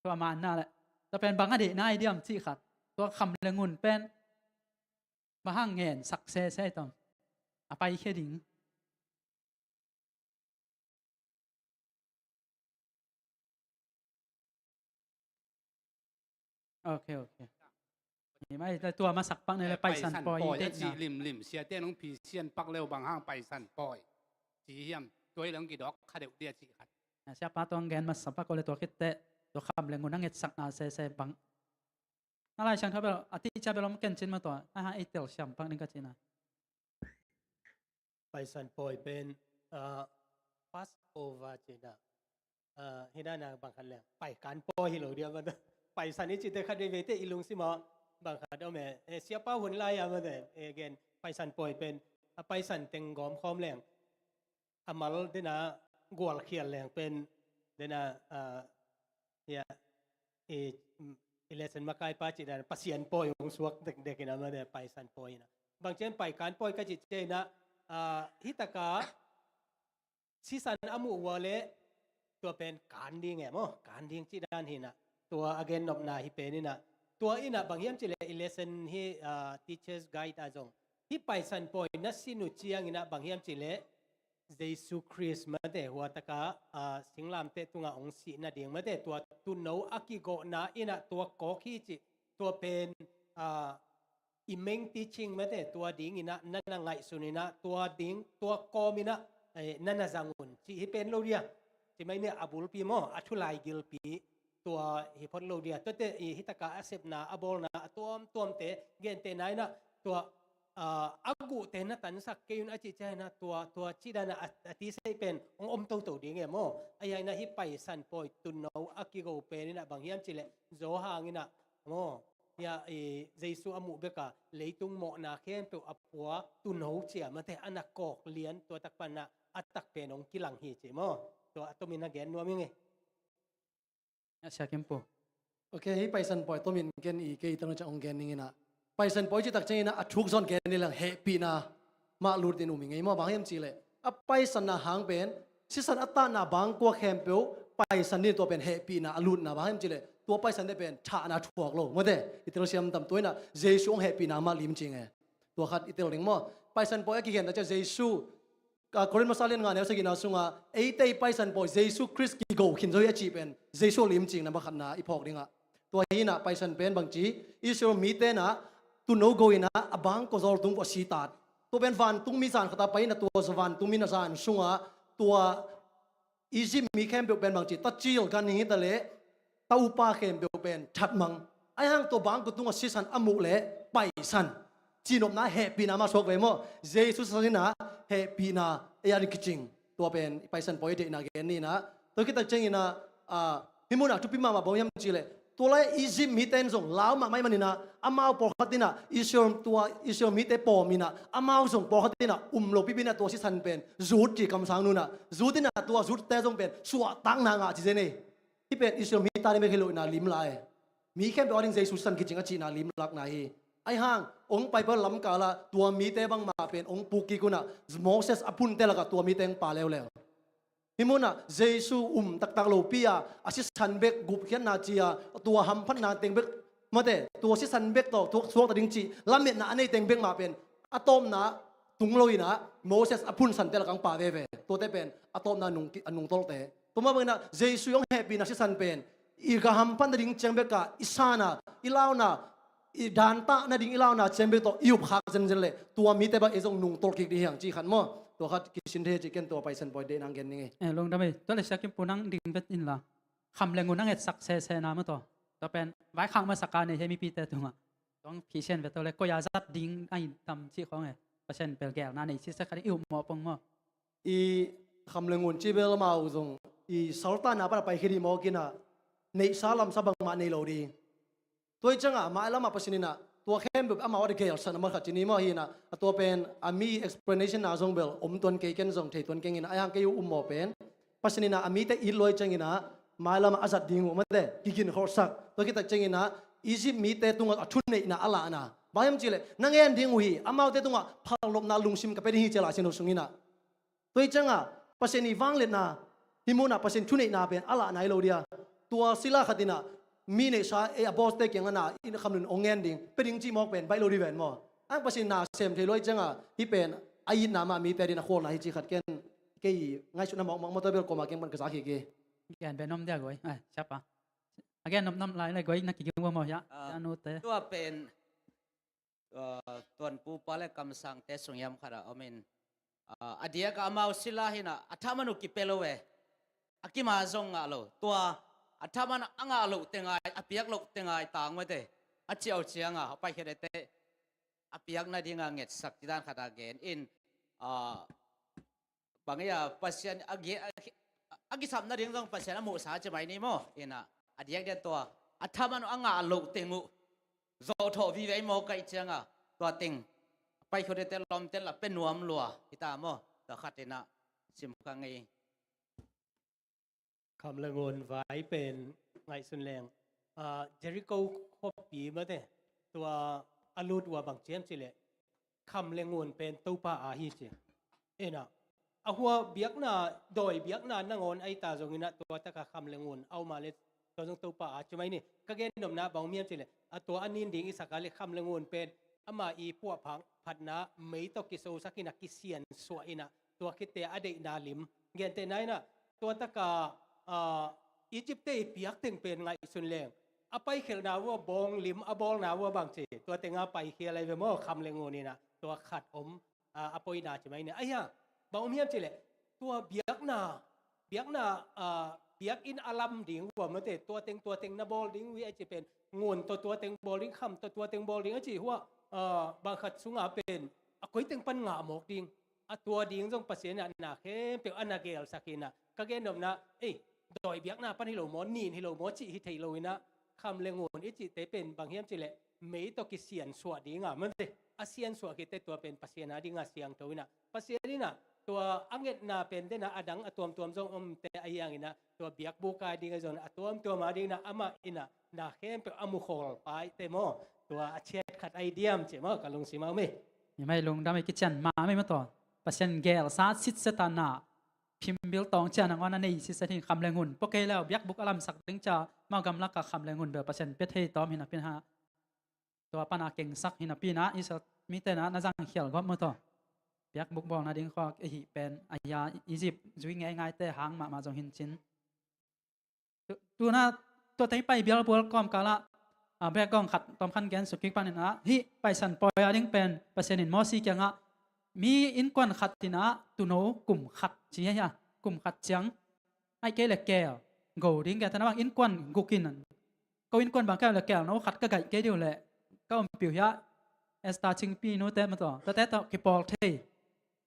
Tua manna le, tua pen bang a deihna i diam cih khat. Tua kham le ngun pen bang hang ngen sak sese tom, a paikhia ding. Ok, ok. Ni mai tua masak pak ni le, eh, paisan pawi, paisan pawi a cih limlim, siate nong phisian pak leu bang hang paisan pawi ci hiam? Tua hi le hong kidawk kha deuh dia cih khat. Siapa tuang gen masa pak ko le tua khitte, tua kham le ngun a ngetsakna sese bang. Na Lai Siangtho bel a tih cia bel om ken cin mah tua, a hang ei tel siam pak ding ka cina. Paisan pawi pen, ah, Passover cina. Ah, hi na na bang khat leng paikan pawi hi lo dia mah tua. Paisan i cite khat vei vei te i lungsim ah bang khat om e. Eh, siapa hun lai a mah tua, eh, gen paisan pawi pen, a paisan teng gawm khawm leng, a mal dena gualkhial leng pen dena, ah, ya, i, i lesson makaipa cih dan Pasian pawi hong suak dekdek in a mah tua, paisan pawi in a. Bang cian paikan pawi ka cih ciang in a, ah, hi taka sisan a muh ua le tua pen kan ding e maw, kan ding cih dan hi in a, tua a gennopna hi pen in a. Tua in a bang hiam cih leh i lesson hi, ah, Teacher's Guide ah zong, hih paisan pawi na sin uh ciang in a bang hiam cih leh Jesu Khrist mate, hua taka, ah, singlamteh tunga hong sih nading mate, tua tuuno a kigawhna in ah tua kawk hi cih, tua pen, ah, i main teaching mate, tua ding in ah na na ngaihsun in ah, tua ding, tua kawm in ah, eh, na na zang un cih hi pen lo dia. Ci mai ni a bulpi maw, a thulai gilpi tua hi phot lo dia. Tuate i hi taka a sepna, a bawlna, a tuamtuamte, gentehna in ah tua, ah, a guhte na tansak kei un a cih ciang in ah tua, tua cih dan a, a, a ti sei pen hong om toto ding e maw. Ahi hang in ah hih Paisan pawi tuuno a kigo pen in ah bang hiam cih leh, Johan in ah maw, hia, i, Jesu a muh bek a leitung mawhna khempeuh a pua tuuno cia mate, a na kawk lian, tua tak pan ah a tak pen hong kilang hi ci maw. Tua a tomin a gen nuam ing e. A sia kempu. Ok, hih Paisan pawi tomin ken i kei tang ciang hong gen ning in ah. Paisan pawi cih tak ciang in ah a thuk zong gen ni leng hehpihna mah lut in um ing e maw, bang hiam cih leh, a paisanna hang pen sisan a tatna bangkua khempeuh paisan ding, tua pen hehpihna a lutna, bang hiam cih leh tua paisan te pen thahna thuak lo mate, i telsiam tam. Tua in ah Jesu hong hehpihna mah limci ing e. Tua khat i tel ding maw. Paisan pawi a kigen ta ciang Jesu, ah, Korin masa lian nga neu sagihna sungah eite i Paisan pawi Jesu Khrist kigo khin zo hi a cih pen Jesu limci ing, number khatna i phawk dingah. Tua hi in ah Paisan pen bangci, Israel mite in ah tuuno go in ah a bangkua zawl tung uh a sitat. Tua pen vantungmi zan khat a pai in ah tua vantungmi na zan sungah tua Egypt mi khempeuh pen bangci, tacil, ganhing hi ta leh ta upa khempeuh pen thatmang. Ahi hang tua bangkua tungah sisan a muh leh paisan, cihnopna, hehpihna mah suak ve maw. Jesu sisan in ah hehpihna ei a ding kicing. Tua pen Paisan pawi deihna gen ni in ah. Tua khit tak ciang in ah, ah, hih mun ah thupi mahmah bang hiam cih leh, tua lai Egypt mite in zong lau mahmah ahih manin ah amau pawlkhat in ah Israel, tua Israel mite pawm in ah amau zong pawlkhat in ah um lo pipi in ah tua sisan pen zut ci kamsang nu in ah, zut in ah tua zutte zong pen suahtakna ngah ci zen e. Hih pen Israel mi ta ding bek hi lo in ah limlak e. Mi khempeuh a ding Jesu sisan kicing a cihna limlakna hi. Ahi hang hong pai pah lamkal ah tua mite bangmah pen hong puk kik un ah Moses a phunte lakah tua mite hong pha leuleu. Hih mun ah Jesu um taktak lopi a, a sisan bek gupkhiatna ci a, tua hamphatna teng bek mate, tua sisan bek tawh thuak suakta ding cih lametna a nei teng bek mah pen a tawpna tung lo in ah Moses a phun sante lakah hong pha veve. Tuate pen a tawpna nung ki-, a nungtolhte. Tua mah bangin ah Jesu hong hehpihna sisan pen i gah hamphat nading ciang bek ah i san a, i launa, i dantah nading i launa ciang bek tawh i up khak zenzen leh tua mite bang ei zong nungtolh kik ding hi hang cih khat maw. Tua khat kisin thei cih ken tua Paisan pawi deihna hong gen ning e. Eh, lungdam e. Tua leh Sia Kim Pu nang ding vet inla, kham le ngun a ngetsak sese na maw tua. Tua pen vaikhak masa ka nei hi e mipite tungah. Tua hong phisian vet tua leh koi a zat ding a hi tam cih khawng e. Pasian bel geelna nei sise kha ding i up mawh pong maw. I kham le ngun cih bel amau zong i saltanna pan a paikhia ding mawk in ah, neihsa lamsa bangmah nei lo ding. Tua hi ciangah mailam ah Pasian in ah tua khempeuh amau a ding geelsak na mah khat ci ni maw hi in ah, a tua pen a mi explanation na zong bel om tuan kei, ken zong thei tuan keng in ah, ahi hang kei uh um mawh pen Pasian in ah a mite it lua hi ciangin ah mailam ah a zat ding uh mate, kiginkholhsak. Tua khit tak ciangin ah Egypt mite tungah a thuneihna a lahna, bang hiam cih leh na ngen ding uh hi, amaute tungah phalnopna lungsim ka pia ding hi ci a Lai Siangtho sung in ah. Tua hi ciangah Pasian i vangliatna, hih mun ah Pasian thuneihna pen a lahna hi lo ding a. Tua sila khat in ah mi neihsa ei a bawlte kiangah na in kham le ngun hong ngen ding, pia ding cih mawk pen baih lo ding ven maw. Ang Pasian na sem thei lua hi ciangah hih pen a itna mah mite ading a khualna hi cih khat ken kei ngaihsutna mawkmawk maw, tua bel kuamah kiang pan ka za khik hi. Gen beh nuam dia goi. Ai, siapa. A gen nuam nuam lai le goi na kiging uh maw hia. Ah, sia nute. Tua pen, ah, tuanpupa le kamsangte sung hiam khat ah om in, ah, a diak ah amau sila hi in ah a thaman uh kipia lo e. A kim a zong ngah lo. Tua a thaman a ngah loh teng ai, a piak loh teng ai tang mate, a ciau ciangah a paikhiat ete a piak nading a ngetsak cih dan khat a gen in, ah, bang hi a, Pasian a gi-, a, a kisap nading zong Pasian a muhsa ci mai ni maw. In ah a diakdiak tua a thaman uh a ngah loh teng uh zawhthawh vive mawk ahih ciangah tua teng paikhiat ete lawmte lah pia nuam lua hi ta maw. Tua khat in ah sim ka ngei. Kham le ngun vai pen ngaihsun leng, ah, Jericho khuapi mate, tua a lut uh a bang ci hiam cih leh kham le ngun pen Topa aa hi ci. In ah a hua biakna, dawi biakna nangawn ahi ta zongin ah tua takah kham le ngun a om a leh tua zong Topa aa ci mai ni. Ka gen nopna bang om hiam cih leh, a tua a nin ding i sak a leh kham le ngun pen ama i puahphatna mei tawh kisosak in ah, kisiansuah in ah, Tua khit teh a deihna lim. Gentehna in ah, tua tak a, ah, Egypt te i piak teng pen ngaihsun leng, a paikhialhna uh a bawng lim, a bawlna uh a bangci, tua teng a paikhial ahi ve maw, kham le ngun in ah, tua khat om, ah, a poina ci mai ni. Ahi a, bang om hiam cih leh, tua biakna, biakna, ah, biakinn a lam ding uh a, mate, tua teng, tua teng na bawl ding uh hi a ci pen, ngun tawh tua teng bawl ding, kham tawh tua teng bawl ding a ci uh a, ah, bang khat sungah pen, a koi teng pan ngah mawk ding, a tua ding zong Pasian in ah na khempeuh a na gelsak hi in ah, ka gennopna, ei, dawi biakna pan hi lo maw, nin hi lo maw cih hi thei lo in ah, kham le ngun i cihte pen bang hiam cih leh, mei tawh kisiansuah ding a, mate, a siansuah khit teh tua pen Pasian a ding a siangtho in ah, Pasian in ah tua a ngetna pen den a, a dang a tuamtuam zong om teh, ahi hangin ah tua biakbuk a ding ahi zong a tuamtuam a ding in ah, amah in ah na khempeuh a mukhawl pa i teh maw, tua a ciat khat ahi diam ci maw, ka lungsim a om hi. Ni mai, lungdam hi, kician mahmah hi maw tua. Pasian gelsa sitset a na phimbil tawng ciang nangawn a nei sitset hi, kham le ngun. Pua kei leh biakbuk a lamsak ding ci a, amau gamlak ah kham le ngun bel Pasian pia thei tawm hi napi in ah, tua pan a kengsak hi napi in ah, Israel mite in ah na zangkhial gawp maw tua. Biakbuk bawlna ding khawng a hih pen, a hia Egypt zui ngeingaite hang mahmah zong hi in cin. Tu, tu in ah, tua teng pai bialbual kawmkal ah, a, background khat tawmkhat gen suk kik pan in ah, hih Paisan Pawi a ding pen Pasian in Mosi kiangah, mi innkuan khat in ah tuuno kum khat ci hi a, kum khat ciang, ahih kei leh keel go ding, gentehna bang innkuan guk in, ko innkuan bang ka hih leh keelno khat ka gaih kei ding uh leh, ka ompih uh hi a, Esther Cingpi nute maw tua, tuate tawh kipawl thei.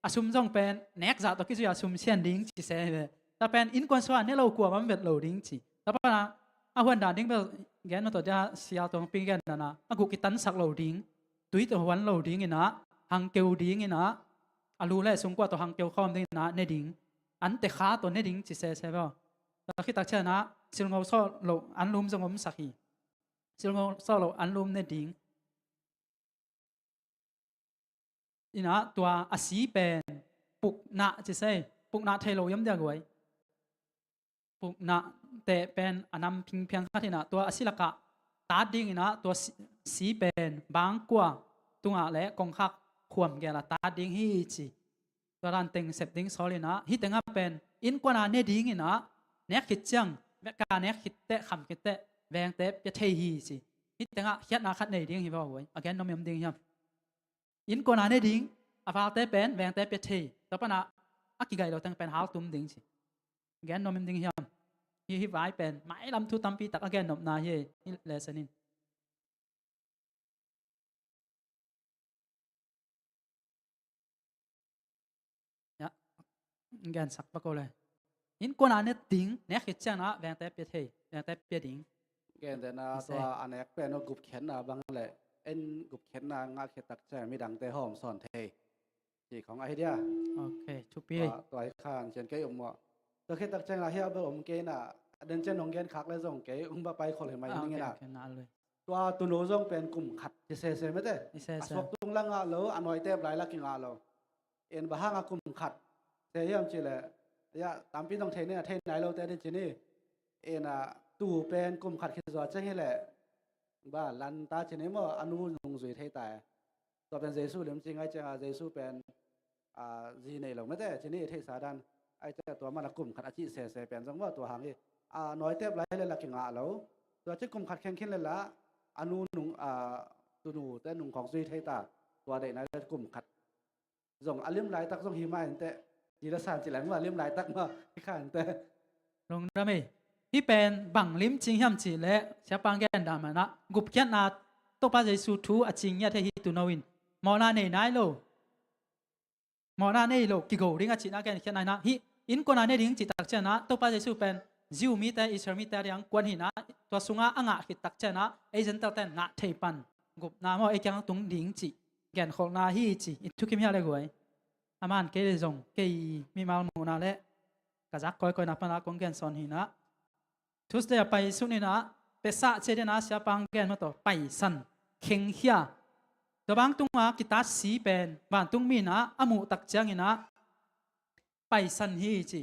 A sum zong pen nek zah tawh kizui a sum sian ding ci se hi ve. Tua pen innkuan sungah ne lo kuamah om vet lo ding ci. Tua pan a, a huan dan ding bel gen maw tua, dia Sial Tuang Ping gen dan a, a guh kitansak lo ding, tui tawh huan lo ding in ah, hangkeu ding in ah, a lu leh sungkua tawh hangkeu khawm ding in ah ne ding, ante kha tawh ne ding ci sese bel. Tua khit tak ciang ah silngo sawh loh anlum zong omsak hi. Silngo sawh loh anlum ne ding. In ah tua a si pen puknah ci se hi. Puknah thei lo hiam dia guai? Puknah teh pen a nam phingphiang khat hi in ah, tua a si lakah tat ding in ah, tua si, si pen bangkua tungah leh kongkhak khuam gel a tat ding hi ci. Tua dan teng sep ding sawl in ah, hih tengah pen innkuan a ne ding in ah, nek khit ciang, vekpi a nek khit teh, kham khit teh, vengte pia thei hi ci. Hih tengah khiatna khat nei ding hi ve guai. A gen nuam ding hiam? Innkuan a ne ding, a valte pen vengte pia thei. Tua pan a, a kigaih lo teng pen haltum ding ci. Gen nuam ding hiam? Hih, hih vai pen mailam thu tampi tak a gennopna hi, hih lesson in. Ya, gensak pak o le. Innkuan a ne ding, nek khit ciang ah vengte pia thei, vengte pia ding. Gentehna, tua a nek pen gupkhiatna bang leh, en gupkhiatna ngah khit tak ciang midangte hawm sawn thei. Ci khong ahi dia. Ok, thupi. Tua, tua hi khan cian kei um maw. Tua khit tak ciang a hia bel om kei na, a den cian nong gen khak le zong kei um ba pai khol hi mai ning na. Tua tuuno zong pen kum khat ci sese mate. A suak tung la ngah lo, a nawitep lai la kingah lo. En bang hang a kum khat ci hiam cih leh, ya, tampi nong thei ni, a thei nai lote ding ci ni. En a tuu pen kum khat khit zual ciang hi leh, ba, lanta ci ni maw, a nu nung zui thei ta. Tua pen Jesu lim ci ngai ciang a, Jesu pen, a, zi nei lo mate ci ni, theihsa dan. Ahih ciang tua man a kum khat a cih sese pen zong maw, tua hang hi. A nawitep lai le la kingah lo. Tua ci kum khat kheng khin le la, a nu nung, a, tuunute nung khawng zui thei ta. Tua deihna le kum khat zong a lim laitak zong hi mah inteh. Ci la san ci leng mah a lim laitak mah hi kha inteh. Lungdam ei. Hih pen bang lim cing hiam cih leh, siapa gen dan mah in ah, gupkhiatna, Topa Jesu thu a cing ngiat hi, hih tuuno in mawhna nei nai lo. Mawhna nei lo, kigo ding a cihna genkhiatna in ah, hih innkuan a ne ding cih tak ciang ah, Topa Jesu pen Jew mite, Israel mite a ding kuan hi in ah, tua sungah a ngah khit tak ciang ah, ei Gentile ten ngah thei pan gupna maw, ei kiang tung ding cih genkholhna hi ci, i thukim hi a le guai. A man kei le zong, kei mimal muhna le ka zak kawikawina pan a kong gen sawn hi in ah, Tuesday a pai sun in ah, Pesach ci ding in ah, siapa gen mah tawh, paisan, khengkhia. Tua bang tungah kitat si pen vantungmi in ah a muh tak ciangin ah paisan hi ci.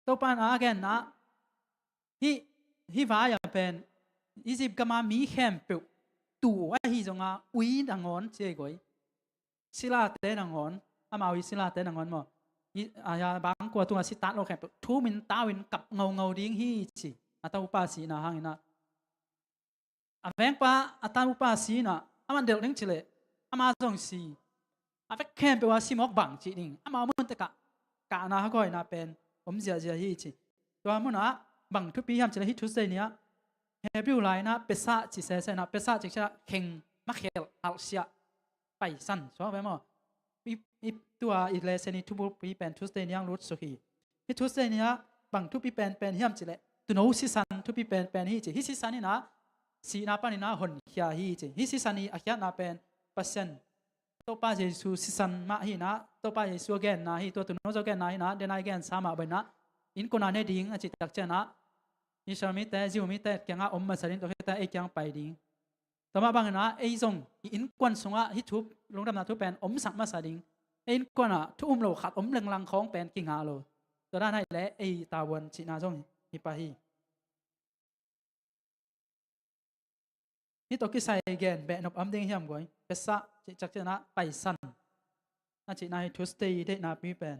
Topa in a gen in ah, hih, hih vai ah pen Egypt gam a mi khempeuh tuu ahi zong a, ui nangawn ci ei guai. Silate nangawn, Amau i silate nangawn maw, i, a, bangkua tungah sitat lo khempeuh thumin tau in kap ngaungau ding hi ci. A tapa sihna hangin ah, a vengpa a tapa si in ah, aman delh ding ci leh ama zong si. A vek khempeuh a si mawk bang cih ding, amau mun tekah kahna hagawina pen om ziahziah hi ci. Tua munah bang thupi hiam ci leh hih Tuesday ni-ah Hebrew lai-in ah pesah ci sese in ah, pesah ci ciah kheng, makhelh, halhsiah, paisan suak ve maw? I, i tua i lesson i thupukpi pen Tuesday ni-ah lut suk hi. Hih Tuesday ni-ah bang thupi penpen hiam ci leh tuuno sisan thupi penpen hi ci. Hih sisan in ah sihna panin ah honkhia hi ci. Hih sisan i a khiatna pen Pasian, Topa Jesu sisan mah hi in ah, Topa Jesu a genna hi, tua tuuno Zo genna hi in ah, denai gensa mah bang in ah, innkuan ah ne ding a cih tak ciangin ah Israel mite, Jew mite kiangah om masa ding, tua khit teh ei kiang pai ding. Tua mah bangin ah ei zong i innkuan sungah hih thu, lungdamna thu pen omsak masa ding. Ei innkuan ah thu um lo khat om lenglang khawng pen kingah lo. Tua dan ahih leh ei tavuan cihna zong hi pah hi. Hih tawh kisai gen behnop om ding hiam guai? Pesah cih tak ciangin ah paisan a cihna hi. Tuesday deihna pi pen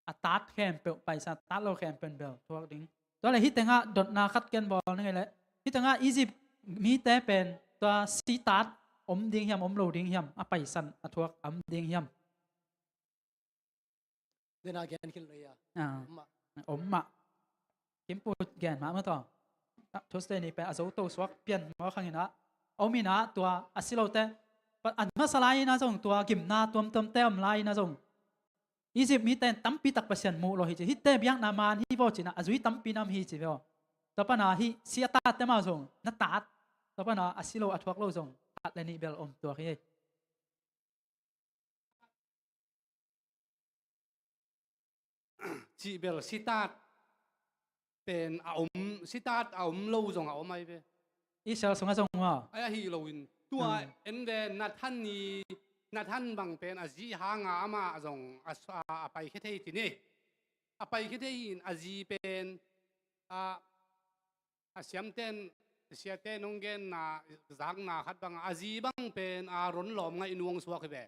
a tat khempeuh paisan, a tat lo khempeuh bel thuak ding. Tua leh hih tengah dotna khat ken bawl ning ei leh, hih tengah Egypt mite pen tua sitat om ding hiam, om lo ding hiam, a paisan a thuak om ding hiam? Dena gen khin lo ia. Ah. Om mah. Om mah. Kimpu gen mah maw tua. Ah, Tuesday ni pen a zo to suak pian mawk hangin ah, om in ah tua a si lote, a masa lai-in ah zong tua gimna tuamtuamte om lai-in ah zong Egypt mite in tampi tak Pasian muh lo hi ci. Hihte biakna man hi vaw ci-in ah a zui tampi nam hi ci ve aw. Tua pan ah hih si a tatte mah zong na tat, tua pan ah a si lo a thuak lo zong khat le nih bel om tuak hi. Cih bel sitat pen a om, sitat a om lo zong a om ahi ve. Israel sungah zong maw? Ai ahi loin tua en ve, Nathan ni, Nathan bang pen a zi hanga amah zong a, a, a paikhia thei ci ni. A paikhia thei in a zi pen a, a siamten, siaten hong genna, zakna khat bangah a zi bang pen Aaron lawm ngaih nuang suak hi ve.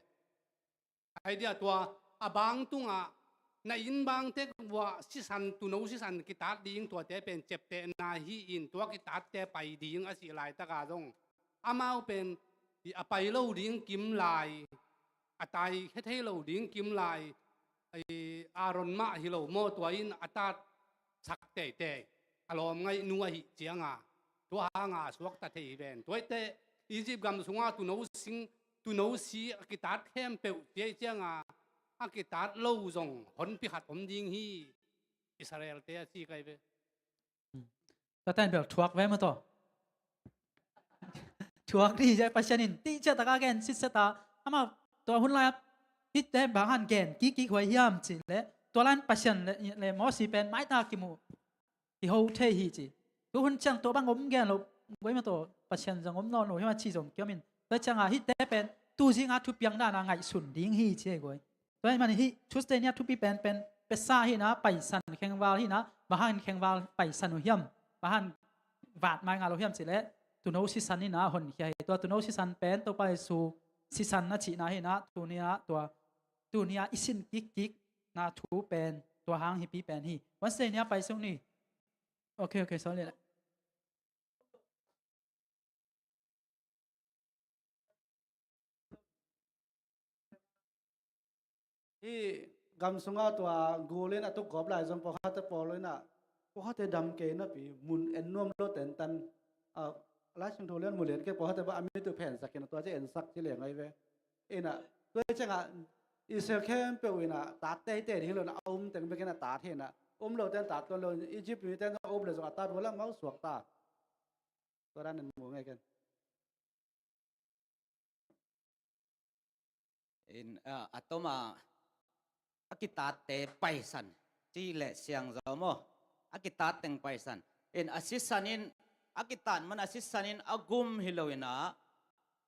Ai dia tua a bang tungah na inn bang tek uah sisan, tuuno sisan kitat ding tuate pen ciaptehna hi in tua kitatte pai ding a cih laitakah zong amau pen a pai lo ding kim lai, a taikhia thei lo ding kim lai, Aaron mah hi lo maw, tua in a tatsak teitei, a lawm ngaihnu ahih cianga tua hanga suakta thei hi ven. Tuaite Egypt gam sunga tuuno sing, tuuno si a kitat khempeuh ciai cianga a kitat lo zong honpi khat om ding hi Israel-te a ci kai ve. Tua ten bel thuak ve maw tua. Thuak dih hi ciah Pasian in tih ciah taka gen sitset a, amah tua hun lai-ah hihte bang hang gen kikkik huai hiam cih leh tua lai-in Pasian le, le Mosi pen maita kimuh kiho thei hi ci. Tu hun ciang tua bang om gen lo guai maw tua, Pasian zong om nawn lo hi mah ci zong kiam in. Tua cianga hihte pen tu zinga thupiang dana ngaihsun ding hi ci hi guai. Tua ahih manin hih Tuesday ni-a thupi penpen Pesach hi-in ah paisan khengval hi-in ah, bang hangin khengval paisan uh hiam, bang hangin vat mai ngal uh hiam cih leh, tuuno sisan in ah honkhia hi. Tua tuuno sisan pen Topa Jesu sisan a cihna hi-in ah, tuni-ah tua, tuni-ah i sin kikkikna thu pen tua hang hipi pen hi. Wednesday ni-a pai sung ni. Ok, ok, sorry. Hih gam sunga tua gul in a tuk gawp lai zong pawlkhatte pawl in ah, pawlkhatte dam kei napi mun en nuam lo tentan, ah, Lai Siangtho lian mu lian kei pawlkhatte bang a mit uh phensak in ah tua ci ensak ci leng ahi ve. In ah tua ciangah Israel khempeuh in ah tat teitei ding hi lo in ah, a um teng bekin a tat hi in ah, um lo ten tat tuan lo in, Egypt mite in a um le zong a tat uh lam mau suak ta. Tua dan in mu ngei ken. In, ah, a toma a kitatte paisan cih leh siangzaw maw? A kitat teng paisan. In a sisan in, a kitat man a sisan in a gum hi lo in ah,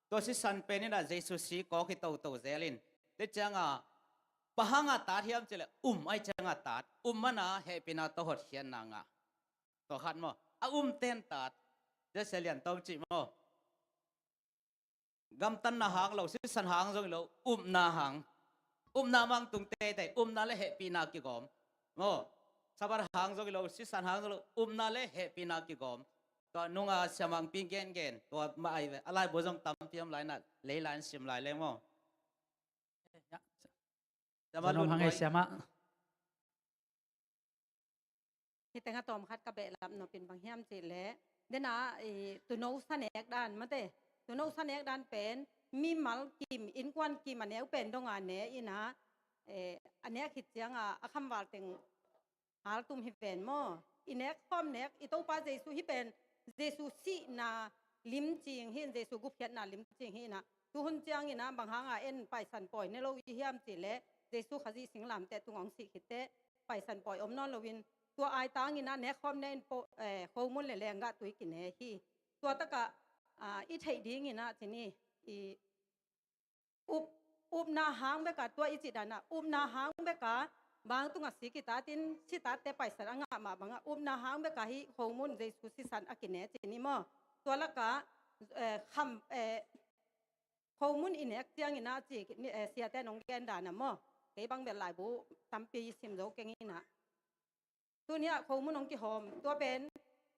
tua sisan pen in ah Jesu si kawk hi toto zel in. Tua ciangah bang hangah tat hiam cih leh um ahih ciangah tat. Um man a hehpihna tawh hotkhiatna ngah. Tua khat maw? A um ten tat. Tua sia lian tom cih maw? Gamtatna hang lo, sisan hang zong hi lo, upna hang. Upna mah tung teitei, upna le hehpihna kigawm. Maw, Sabbath hang zong hi lo, sisan hang zong hi lo, upna le hehpihna kigawm. Tua nunga siamangpi gengen tua mah ai ve. A laibu zong tampi om lai na, lei lai in sim lai leng maw. Ya. Siamah Zanom hang ei Lun Tuai. Siamah. Hih tengah tawm khat ka behlap nopin bang hiam cih leh, dena, i, tuuno sa nek dan mate. Tuuno sa nek dan pen mimal kim, innkuan kim a neu pen donga ne ina, eh, a nek khit cianga a khamval teng haltum hi ven maw. I nek khawm nek, i Topa Jesu hih pen, Jesu sihna limcing hi in, Jesu gupkhiatna limcing hi ina. Tuhun ciangina bang hanga en Paisan pawi ne lo i hiam cih leh, Jesu Khazih singlamteh tungah hong sih khit teh Paisan pawi om nawn loin, tua aitangina nek khawm ne in po, eh, khomun le lenggah tui kine hi. Tua takah, ah, i theih dingina cin i, i up, upna hang beka tua i cih dana, upna hang beka bang tungah si kitatin, si tatte Paisan a ngah mah banga, upna hang beka hih khomun Jesu sisan a kine cin i maw. Tua laka, eh, kham, eh, khomun i nek ciangina ci, eh, siate nong gen dana maw. Kei bang bel laibu tampi sim zo keng ina. Tuni-ah khomun hong kihawm, tua pen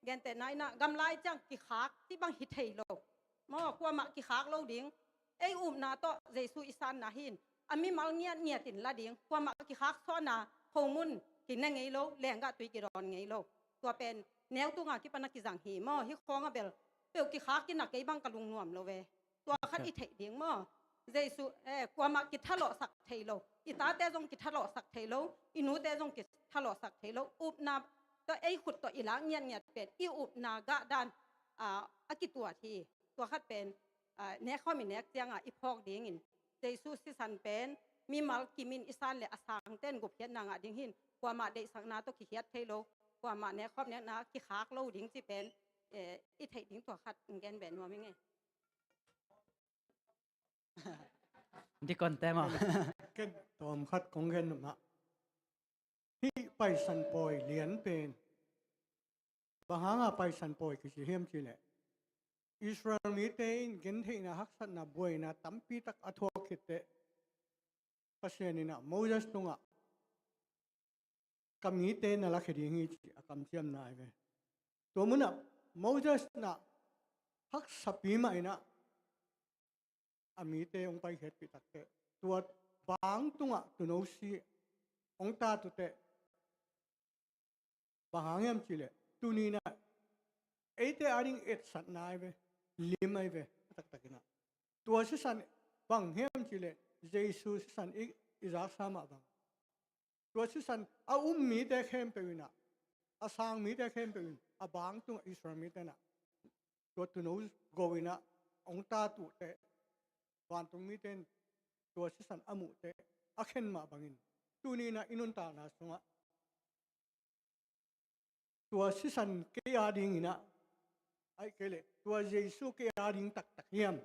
gentehna inah gamlai ciang kikhak cih bang hi thei lo. Maw, kuamah kikhak lo ding. Ei upna tawh Jesu i sanna hi in, a mimal ngiatngiat in la ding. Kuamah kikhak sawhna khomun kine ngei lo, lenggah tui kidawn ngei lo. Tua pen neu tunga kipan a kizang hi maw, hih khawng a bel peuh kikhak inah kei bang ka lungnuam lo ve. Tua khat i theih ding maw. Jesu, eh, kuamah kithalawhsak thei lo. I tate zong kithalawhsak thei lo. I nute zong kithalawhsak thei lo. Upna tawh ei khut tawh i lak ngiatngiat pen i upna gah dan, ah, a kituat hi. Tua khat pen, ah, nek khawm i nek cianga i phawk dingin, Jesu sisan pen mimal kimin i san le a sangten gupkhiatna ngah ding hi in, kuamah deihsakna tawh kikhiat thei lo. Kuamah nek khawm nekna kikhak lo ding cih pen, eh, i theih ding tua khat in gen beh nuam ing e. Dikon te maw. Ken tawm khat kong gen mah. Hih Paisan pawi lian pen bang hanga Paisan pawi kici hiam cih leh, Israel mite in gentheihna haksatna buaina tampi tak a thuak khit teh, Pasian inah Moses tungah ka mite na lakhia ding hi ci a kamciamna ai ve. Tua munah Moses na haksapi mah inah a mite hong paikhiatpih takteh, tua bang tungah tuuno si hong tat uh teh, bang hang hiam cih leh, tuni inah eite ading etsatna ai ve, lim ai ve, a taktak inah. Tua sisan bang hiam cih leh, Jesu sisan i, i zaksa mah bang. Tua sisan a um mite khempeuh inah, a sang mite khempeuh in, a bang tungah Israel mite inah tua tuuno go inah hong tat uh teh, vantung mite in tua sisan a muh teh, a khen mah bangin, tuni inah i nuntakna sungah tua sisan kei ading inah, ahih kei leh tua Jesu kei ading taktak hiam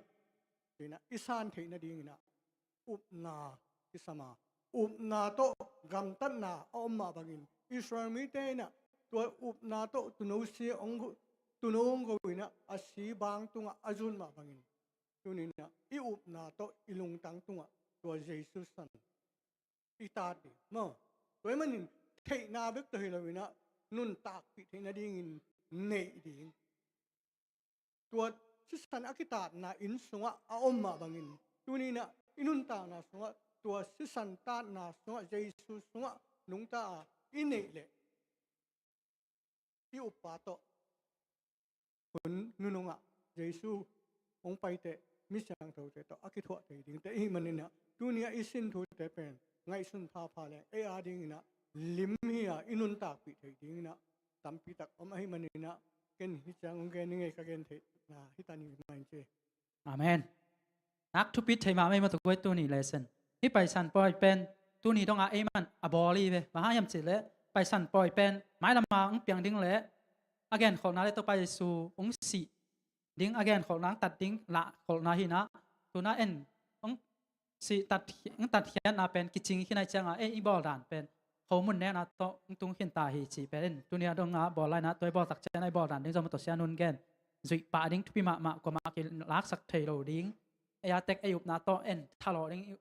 ci inah i san theih nading inah upna kisam a, upna tawh gamtatna a om mah bangin, Israel mite inah tua upna tawh tuuno si hong, tuuno hong go inah a si bang tungah a zun mah bangin, tuni inah i upna tawh i lungtang tungah tua Jesu san i tat ding maw. Tua ahih manin theihna bek tawh hi lo inah nuntakpih theih nadingin neih ding. Tua sisan a kitatna inn sungah a om mah bangin, tuni inah i nuntakna sungah tua sisan tatna sungah Jesu sungah nungta a i neih leh, i uppa tawh hun nunungah Jesu hong paite, mi siangthote tawh a kithuah thei dingte i hih maninah, tuni-ah i sin thute pen ngaihsun phapha leng ei adinginah lim hi-a i nuntakpih theih dinginah tampi tak om ahih maninah, ken hih ciang hong gen ning ei, ka gen theihna hih tan hi mah in ci. Amen. Nak thupi thei mahmah ei maw tua guai tuni lesson. Hih Paisan pawi pen tuni dongah ei man a bawl hi ve. Bang hang hiam cih leh Paisan pawi pen mailamah hong piang ding leh a genkholhna leh Topa Jesu hong sih ding, a genkholhna hong tat ding lahkholhna hinah, tuna en hong sih tat, hong tatkhiatna pen kicing khin ahih ciangah ei i bawl dan pen khomun nekna tawh hong tung khin ta hi cih pen in tuni a dongah bawl lainah tua i bawl tak ciangah i bawl dan ding zong maw tua sia nun gen zuih pah ding thupi mahmah, kuamah kilaksak thei lo ding. ei a tek ei upna tawh en thalawh ding,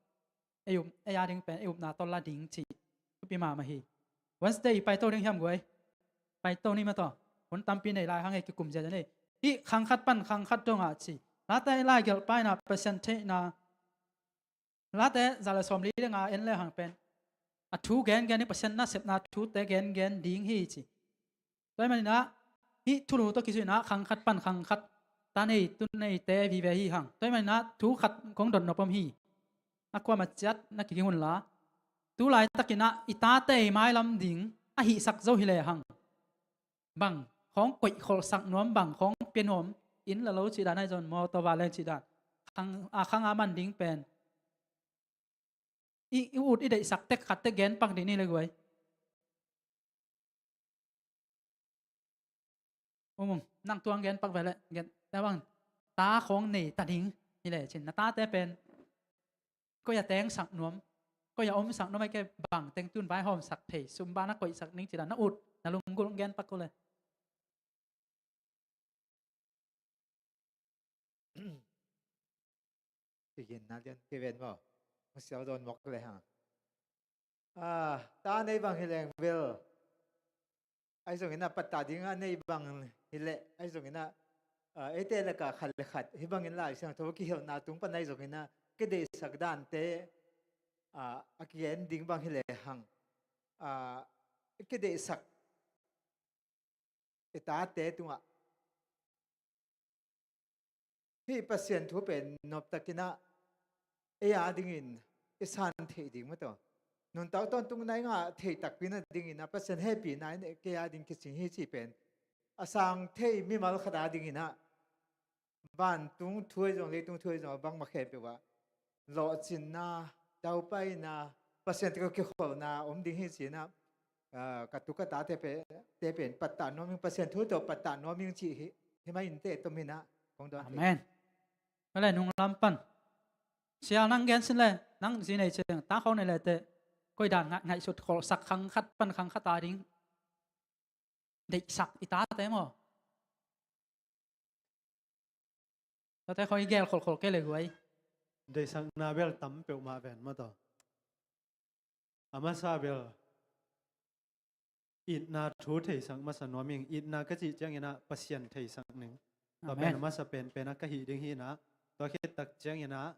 ei up, ei a ding pen ei upna tawh la ding cih thupi mahmah hi. Wednesday paito ding hiam guai? Paito ni mah tawh. Hun tampi nei lai hang ei kikum ziazia nei. Hih khang khat pan khang khat dongah ci. Late lai gelh paina Pasian theihna Late za le sawmli le nga en le hang pen a thu gengen ding, Pasian nasepna thute gengen ding hi ci. Tua ahih maninah hih thulu tawh kizui inah khang khat pan khang khat ta nei tun neite vive hi hang. Tua ahih maninah thu khat kong dot nop om hi. A kuamah ciat na kiging unla, tu laitakinah i tate i mailam ding a hihsak zo hi le hang, bang khawng koih kholhsak nuam, bang khawng pia nuam, inn la lo cih dan ahi zong mawtaw vanleng cih dan, khang a, khang a man ding pen i, i ut i deihsak tek khat tek gen pak dih ni le guai. Um, um, nang tuang gen pak ve le, gen ta bang, ta khawng nei ta ding hi le cin, na tate pen koi a tengsak nuam, koi a omsak nuam, ai ke bang teng tun vaihawmsak thei, sum bang na koihsak ning cih dan na ut, na lunggulh gen pak ko le. Kigin na lian kiven maw? Masiau dawn mawk le hang. Ah, ta nei bang hi leng bel, ahi zongin a pattah ding a nei bang hi leh, ahi zongin a, ah, eite lakah khat le khat hih bangin Lai Siangtho kihelhna tung pan ahi zongin a kideihsak dante, ah, a kigen ding bang hi le hang, ah, kideihsak i tate tungah hih Pasian thu pen noptakinah ei a dingin i san theih ding maw taw? Nuntak tawntungna i ngah theih takpi nadingin a Pasian hehpihna in kei a ding kicing hi cih pen a sang thei mimal khat a dinginah vantung thu ahi zong leitung thu ahi zong a bangmah khempeuh ah lawhcinna, daupaina, Pasian tawh kikholhna om ding hi cinah, ah, ka tu ka tate pe, te pen pattah nuam ing, Pasian thu tawh pattah nuam ing cih hi, himah innte tom hinah kong dawn thei. Amen. Ka le nung lam pan. Sia nang gen sin le, nang zi nei ciang, ta khawng nei le te, koi dan ngaih, ngaihsut kholhsak khang khat pan khang khat a ding deihsak i tate maw? Tate khawng i gel kholhkholh kei le guai. Deihsakna bel tam peuhmah ven maw taw? A masa bel itna thu theisak masa nuam ing, itna ka cih cianginah Pasian theisak ning. Tua pen a masa penpen a ka hih ding hinah, tua khit tak cianginah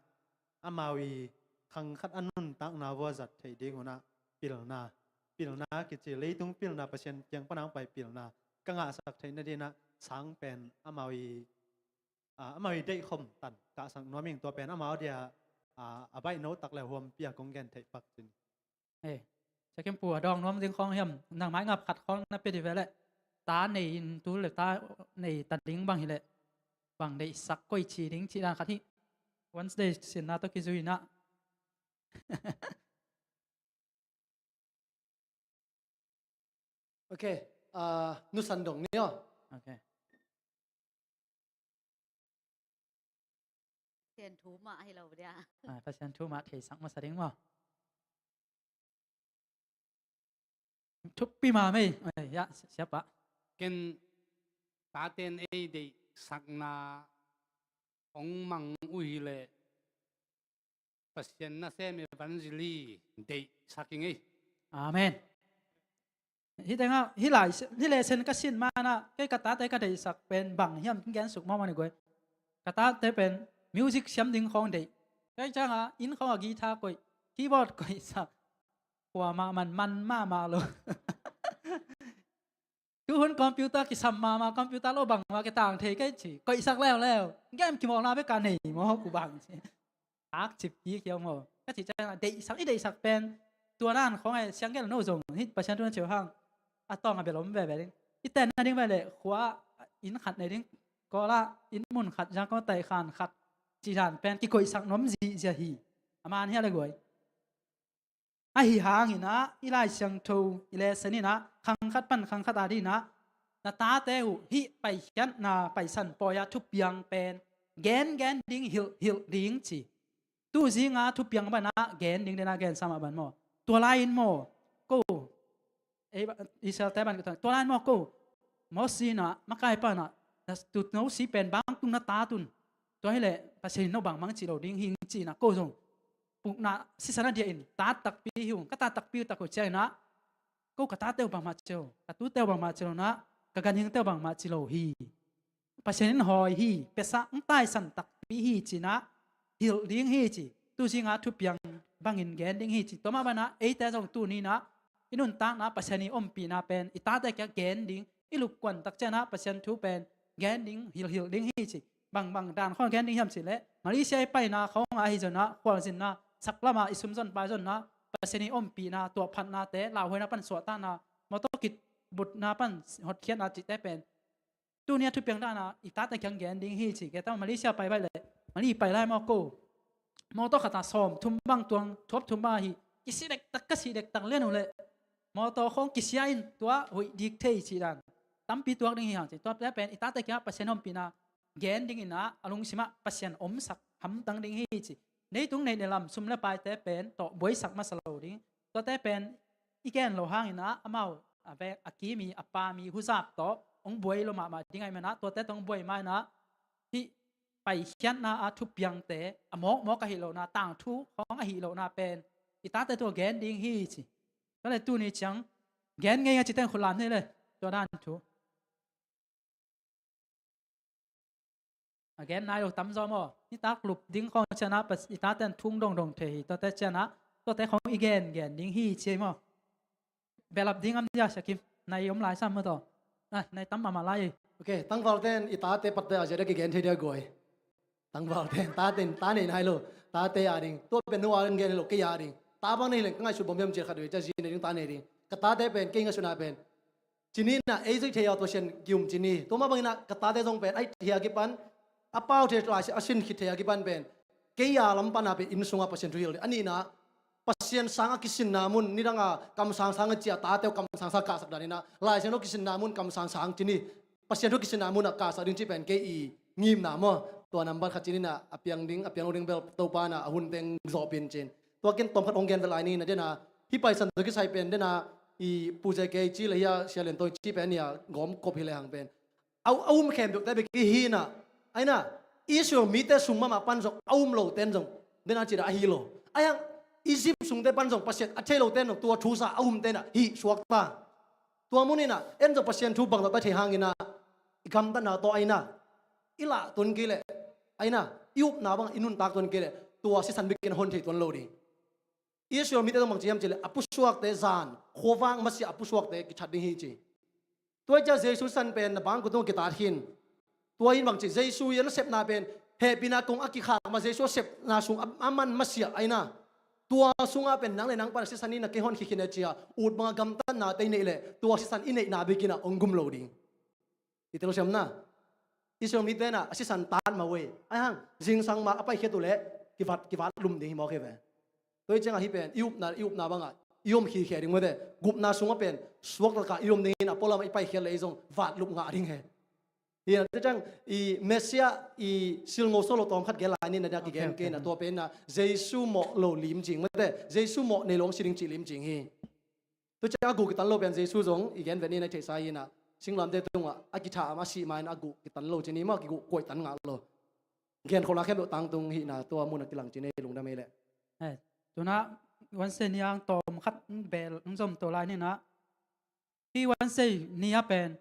amau i khang khat a nuntakna vua zat theih ding unah pilna, pilna kici, leitung pilna, Pasian kiang pan a hong pai pilna ka ngahsak theih nadinah sang pen amau i, ah, amau i deihkhom tan kahsak nuam ing, tua pen amau dia, ah, a baih no tak le huampi a kong gen theih pak cin. Eh, Sia Kim Pu, a dawng nuam ding khawng hiam, nang maingap khat khawng na pia dih ve leh, ta nei in tu le ta nei ta ding bang hi leh, bang deihsak koi ci ding cih dan khat hi. Wednesday sinna tawh kizui inah. Ok, ah, nusan dong ni aw. Ok. Pasian thu mah hi lo dia. Ah, Pasian thu mah theisak masa ding maw? Thupi mah mei. Ai, ya, siapa. Ken taten ei deihsakna hong mang uh hi leh Pasian nasem evangelist deihsak ing ei. Amen. Hih tengah, hih lai, hih lesen ka sin manah, kei ka tate ka deihsak pen bang hiam kin gen suk mahmah ni guai. Ka tate pen music siam ding khawng deih. Kei ciangah inn khawngah guitar koih, keyboard koihsak. Kua mah man, man mahmah lo. Tuhun computer kisam mahmah, computer lo bangmah kitang thei kei ci. Koihsak leuleu. Game kimawlna bek ka nei maw ku bang ci. Ak cip kik hiau maw. Ka cih ciangin deihsak, i deihsak pen tua nan khawng e, siang gel no zong hih Pasian thu na ciau hang a tawng a bel om veve ding. I ten nading ve leh khua inn khat nei ding. Kawlah inn mun khat, Zangkong taih khan khat. Cih dan pen kikoihsak nuam zihziah hi. A man hiah le guai. Ahi hanginah i Lai Siangtho i lesen inah khang khat pan khang khat a dinah na tate uh hih paikhiatna paisan pawi-a thupiang pen gengen ding, hilhhilh ding ci. Tu zinga thupiang banah gen ding denah gensa mah ban maw? Tua lai-in maw ko, ei, Israel-te ban tua lai-in maw ko Mosi inah makai panah na tutno si pen bangtung na tatun Tua hileh Pasian in no bangmah ci lo ding hi ing ci-in ah ko zong pukna sisan a diah in tat takpi hi ung. Ka tat takpi uh tak uh ciangin ah ko ka tate uh bangmah ci lo, ka tute uh bangmah ci lo in ah ka ganhingte uh bangmah ci lo hi. Pasian in hawi hi, piasa hong taisan takpi hi ci-in ah hilh ding hi ci. Tu zinga thupiang bangin gen ding hi ci. Tua mah bangin ah eite zong tuni-in ah i nuntakna Pasian i ompihna pen i tate kiang gen ding, i lupkuan tak ciangin ah Pasian thu pen gen ding, hilhhilh ding hi ci. Bangbang dan khawng gen ding hiam cih leh Malaysia i paina khawng ah ahi zongin ah khualzinna, saklam ah i sum zon pai zongin ah Pasian i ompihna, tuahphatnate, lauhuaina pan suahtakna, mawtaw kibutna pan hotkhiatna cihte pen tuni a thupiang dan a i tate kiang gen ding hi ci. Kei tawh Malaysia pai baih leh, Mali pai lai maw ko, mawtaw khat ah sawmthum bang tuang, thuap thum bang ahi, kisi dektak, ka sih dektak lian uh leh mawtaw khawng kisia in tua huih dik thei cih dan tampi tuak ding hi hang ci. Tuate pen i tate kiangah Pasian ompihna gen dingin ah a lungsimah Pasian omsak hamtang ding hi ci. Nei tung nei ne lam sum le paite pen tawh buaisak masa lo ding. Tuate pen i gen lo hangin ah amau a vek a kim i, a pam i huzap tawh hong buai lo mahmah ding ahih manin ah tuate tawh hong buai ma-in ah hih paikhiatna a thupiangte, a mawkmawk ahi lohna, tangthu khawng ahi lohna pen i tate tungah gen ding hi ci. Tua leh tuni ciang gen ngei a cite in khut lam ni leh, tua dan thu. A gen nai lo tamzaw maw? Nitak lup ding khawng ciangin ah i taten thu dongdong thei hi. Tuate ciangin ah tuate khawng i gengen ding hi ci ei maw? Behlap ding am dia, Sia Kim? Nai om lai sam maw taw? Ah, nai tam mahmah lai ei. Ok, tangvalte in i tate patte a zia dia kigen thei dia guai. Tangvalte in, tate in, ta nei nai lo, tate a ding. Tua pen no a ding gen lo, kei a ding. Ta bang nei leng ka ngaihsut bawm hiam cih khat uh hi, cia zi nei ding, ta nei ding. Ka tate pen kei ngaihsutna pen ci-in ah ei zui thei a, Pasian ki-um ci-in. Tua mah bangin ah ka tate zong pen a it thei a kipan, a pau thei, Lai Siangtho a sin khit thei a kipan pen kei a lam pan ah pen inn sungah Pasian thu hilh ding. A nihna, Pasian sang a kisinna mun, nidang a kamsang sang a cia tate uh kamsang sang kahsak danin ah, Lai Siangtho kisinna mun kamsang sang ci-in, Pasian thu kisinna mun ah kahsak ding cih pen kei i ngimna maw? Tua nambat khat ci-in ah a piang ding, a piang lo ding bel Topa in ah a hun teng zawhpih in ci-in. Tua ken tawm khat hong gen vet lai ni, na dena, hih Paisan tawh kisai pen dena, i Pu J K ci le hia, Sia Lian Tawi ci pen ni a gawm kop hi le hang pen a, a um khempeuhte bek hi in ah, a inn ah Israel mite sung mahmah pan zong a um lote in zong dena ci dah ahi lo. A hang Egypt sungte pan zong Pasian a thei lote in zong tua thu za a umte in ah hih suak ta. Tua mun in ah en zong Pasian thu bangzah ta thei hangin ah i gamtatna tawh a inn ah i lah tuan kei leh, a inn ah i upna bang i nuntak tuan kei leh tua sisan bikin a hon thei tuan lo ding. Israel mite zong bang ci hiam cih leh a pusuakte zan, khuavak masiah a pusuakte kithat ding hi ci. Tua hi ciah Jesu sisan pen na bangkua tungah kitat khin. Tua hi in bang ci, Jesu i a nasepna pen hehpihna kong a kikhak mah, Jesu a sepna sung a, a man masiah a inn ah, tua sungah pen nang le nang pan a sisan in na kei hon khikhin e ci-a ut bang a gamtatnate i neih leh tua sisan i neihna bikin ah hong gum lo ding. I tel siam na, Israel mite in ah a sisan tat mah uh ei. A hang zingsang mah a paikhiat uh leh kivat, kivat lum ding hi mawk hi ve. Tua hi ciangah hih pen i upna, i upna bangah i om khikhia ding mawte. Gupna sungah pen suaktak a i om ding in a pualam ah i paikhiat leh ei zong vatlup ngah ding hi. Hi na, tua ciang i Messiah i silngo sawh lo tawm khat gen lai ni, na dia kigen kei na, tua pen na Jesu mawh lo limcing mawte, Jesu mawh nei lo hong si ding cih limcing hi. Tua ciang a guh kitan lo pen Jesu zong i gen vet ni, na i theihsa hi na, singlamteh tungah a kitha a, a sih ma in a guh kitan lo ci ni maw, kiguh kuaihtan ngah lo. Genkholhna khempeuh tangtung hihna tua mun a kilang ci ni, lungdam ei leh. Eh, tu-in ah Wednesday ni-a tawm khat bel hong zom to lai ni na. Hih Wednesday ni-a pen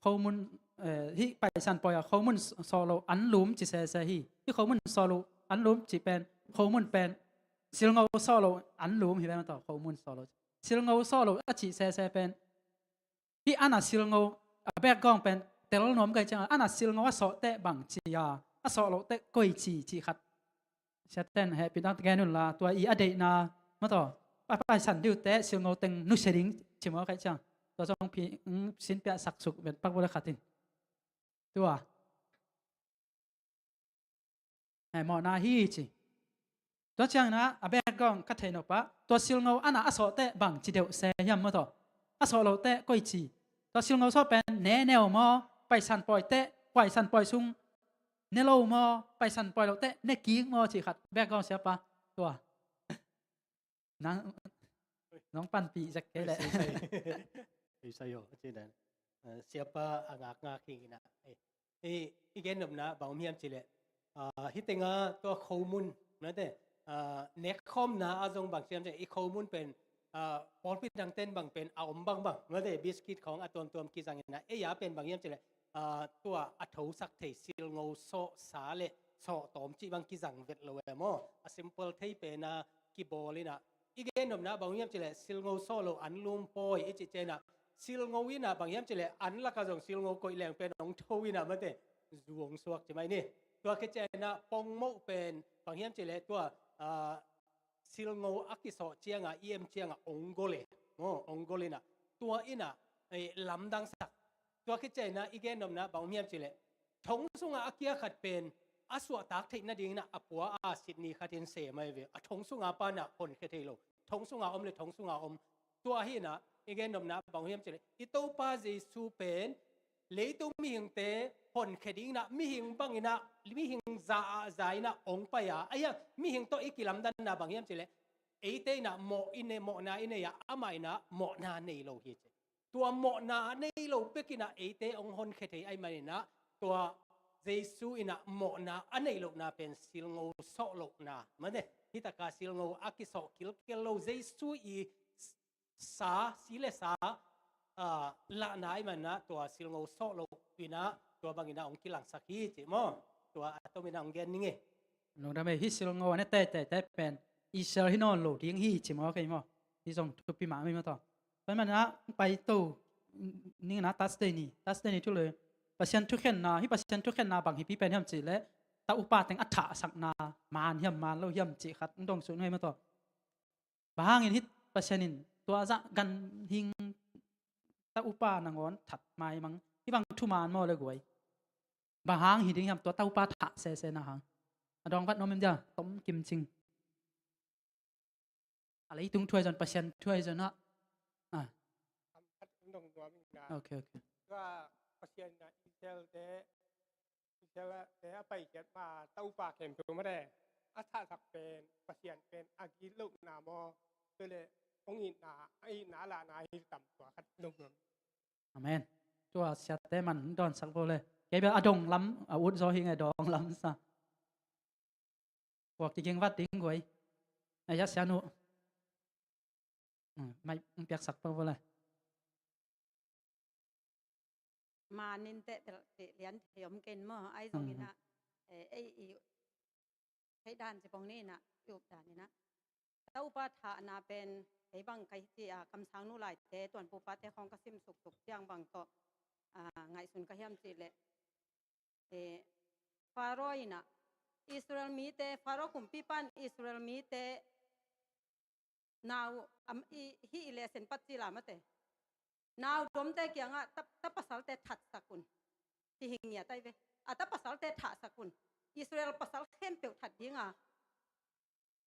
khomun, eh, hih Paisan pawi a khomun sawh lo anlum ci sese hi. Hih khomun sawh lo anlum ci pen, khomun pen silngo sawh lo anlum hi pen maw taw, khomun sawh lo. Silngo sawh lo a cih sese pen hih a na silngo a background pen tel nuam ka hih ciangah, a na silngo a sawh teh bang ci a, a sawh loh teh koi ci, cih khat Sia Ten hehpihna tawh gen un la, tua i a deihna maw taw, a Paisan ding uh teh silngo teng nusia ding ci maw ka hih ciang, tua zong phi, mm, sin piah sak suk ven pak bule khat in. Tua eh, mawhna hi ci. Tua ciangin ah a background ka thei nop ah, tua silngo a na a sawh teh bang ci deuh se hiam maw taw? A sawh loh teh koi ci? Tua silngo sawh pen ne neu maw, Paisan pawi teh, Paisan pawi sung ne lo maw, Paisan pawi loh teh ne kik maw, cih khat background siapa. Tua nang, nong panpih zek kei leh. Ei sai, ei sai aw, a ci dan. Eh, siapa a ngakngak hi na. Eh, eh, i gen nopna bang om hiam cih leh, Ah, hih tengah tua khomun, mate, ah, nekkhawmna ah zong bang hiam cih leh i khomun pen, ah, pawlpi dangte'n bang pen a om bangbang, mate, biscuit khawng a tuamtuam kizang in ah, ei a pen bang hiam cih leh, ah, tua a thosak thei silngo sawhsa le sawhtawm cih bang kizang vet lo e maw. A simple thei pen a kibawl in ah, i gen nopna bang hiam cih leh silngo sawh lo an lum pawi i cih ciang in ah, silngo in ah bang hiam cih leh an lakah zong silngo koih leng pen hong tho in ah, mate, zu hong suak ci mai ni. Tua khit ciang in ah pongmoh pen bang hiam cih leh tua, ah, silngo a kisawh ciang a, i em ciang a hong gol e maw, hong gol in ah, tua in ah, eh, lamdangsak. Tua khit ciang in ah i gen nopna bang hiam cih leh thong sungah a kia khat pen a suahtak theih nading in ah a pua a sit ni khat in sem ahi ve. A thong sungah pan ah honkhia thei lo. Thong sungah om le thong sungah om. Tua hi in ah i gen nopna bang hiam cih leh i Topa Jesu pen leitung mihingte honkhia ding in ah mihing bang in ah, mihing za ah za in ah hong pai a, ahi hang mihing tawh i kilamdanna bang hiam cih leh eite in ah mawh i nei, mawhna i nei a, amah in ah mawhna nei lo hi ci. Tua mawhna a nei lo pek in ah eite hong honkhia thei ahih man in ah, tua Jesu in ah mawhna a neih lohna pen silngo sawh lohna, mate, hih tak a silngo a kisawh kilkel lo Jesu i sa, si le sa, ah, lahna ahih man in ah tua silngo sawh loh in ah tua bang in ah hong kilangsak hi ci maw. Tua a tom in ah hong gen ning e. Lungdam e, hih silngo a ne teitei te pen Israel hi nawn lo ding hi ci maw, kei maw. Hih zong thupi mahmah maw tawh. Tua ahih man in ah pai to ning in ah Thursday ni, Thursday ni thu le Pasian thukhenna, hih Pasian thukhenna bang hipi pen hiam cih leh ta upa teng a thahsakna man hiam man lo hiam cih khat hong dong suk ning e maw tawh. Bang hangin hih Pasian in tua zah ganhing ta upa nangawn that maimang, hih bang thuman maw le guai. Bang hang hi ding hiam tua ta upa thah sese na hang. A dawng vat nuam em dia, tom kim cing. A leitung thu ahi zong, Pasian thu ahi zong ah. Ah. Am khat dong nuam ing na. Ok, ok. Tua Pasian na Israel te Israel te a paikhiat ma ta upa khempeuh mate a thahsak pen Pasian pen a gitlohna maw, tua le hong itna, a itna a lahna hi tam tua khat dong nuam. Amen. Tua siate man dawnsak bo le. Kei bel a dong lam a ut zaw hi ngai dong lam sa. Puak kiging vat ding guai. Ai ya sianu. Hmm, mai piaksak bo le. Manin teh tel teh lian thei om ken maw, ai zong ina, eh, ei i thei dan ci pong ni ina, i up dan ina. Ta upa thahna pen, ei bang kai ci a, kamsang nu lai te, tuan pupa te khong ka sim suk suk ciang bang tawh, a, ngaihsun ka hiam ci le. Eh, Faro ina, Israel mi te, Faro kumpi pan Israel mi te, nau, am, i, hi i lesen pat ci la mate. Nau domte kiangah ta, ta pasalte thatsak un. Ci hi ngiat ai ve. A ta pasalte thahsak un. Israel pasal khempeuh that dinga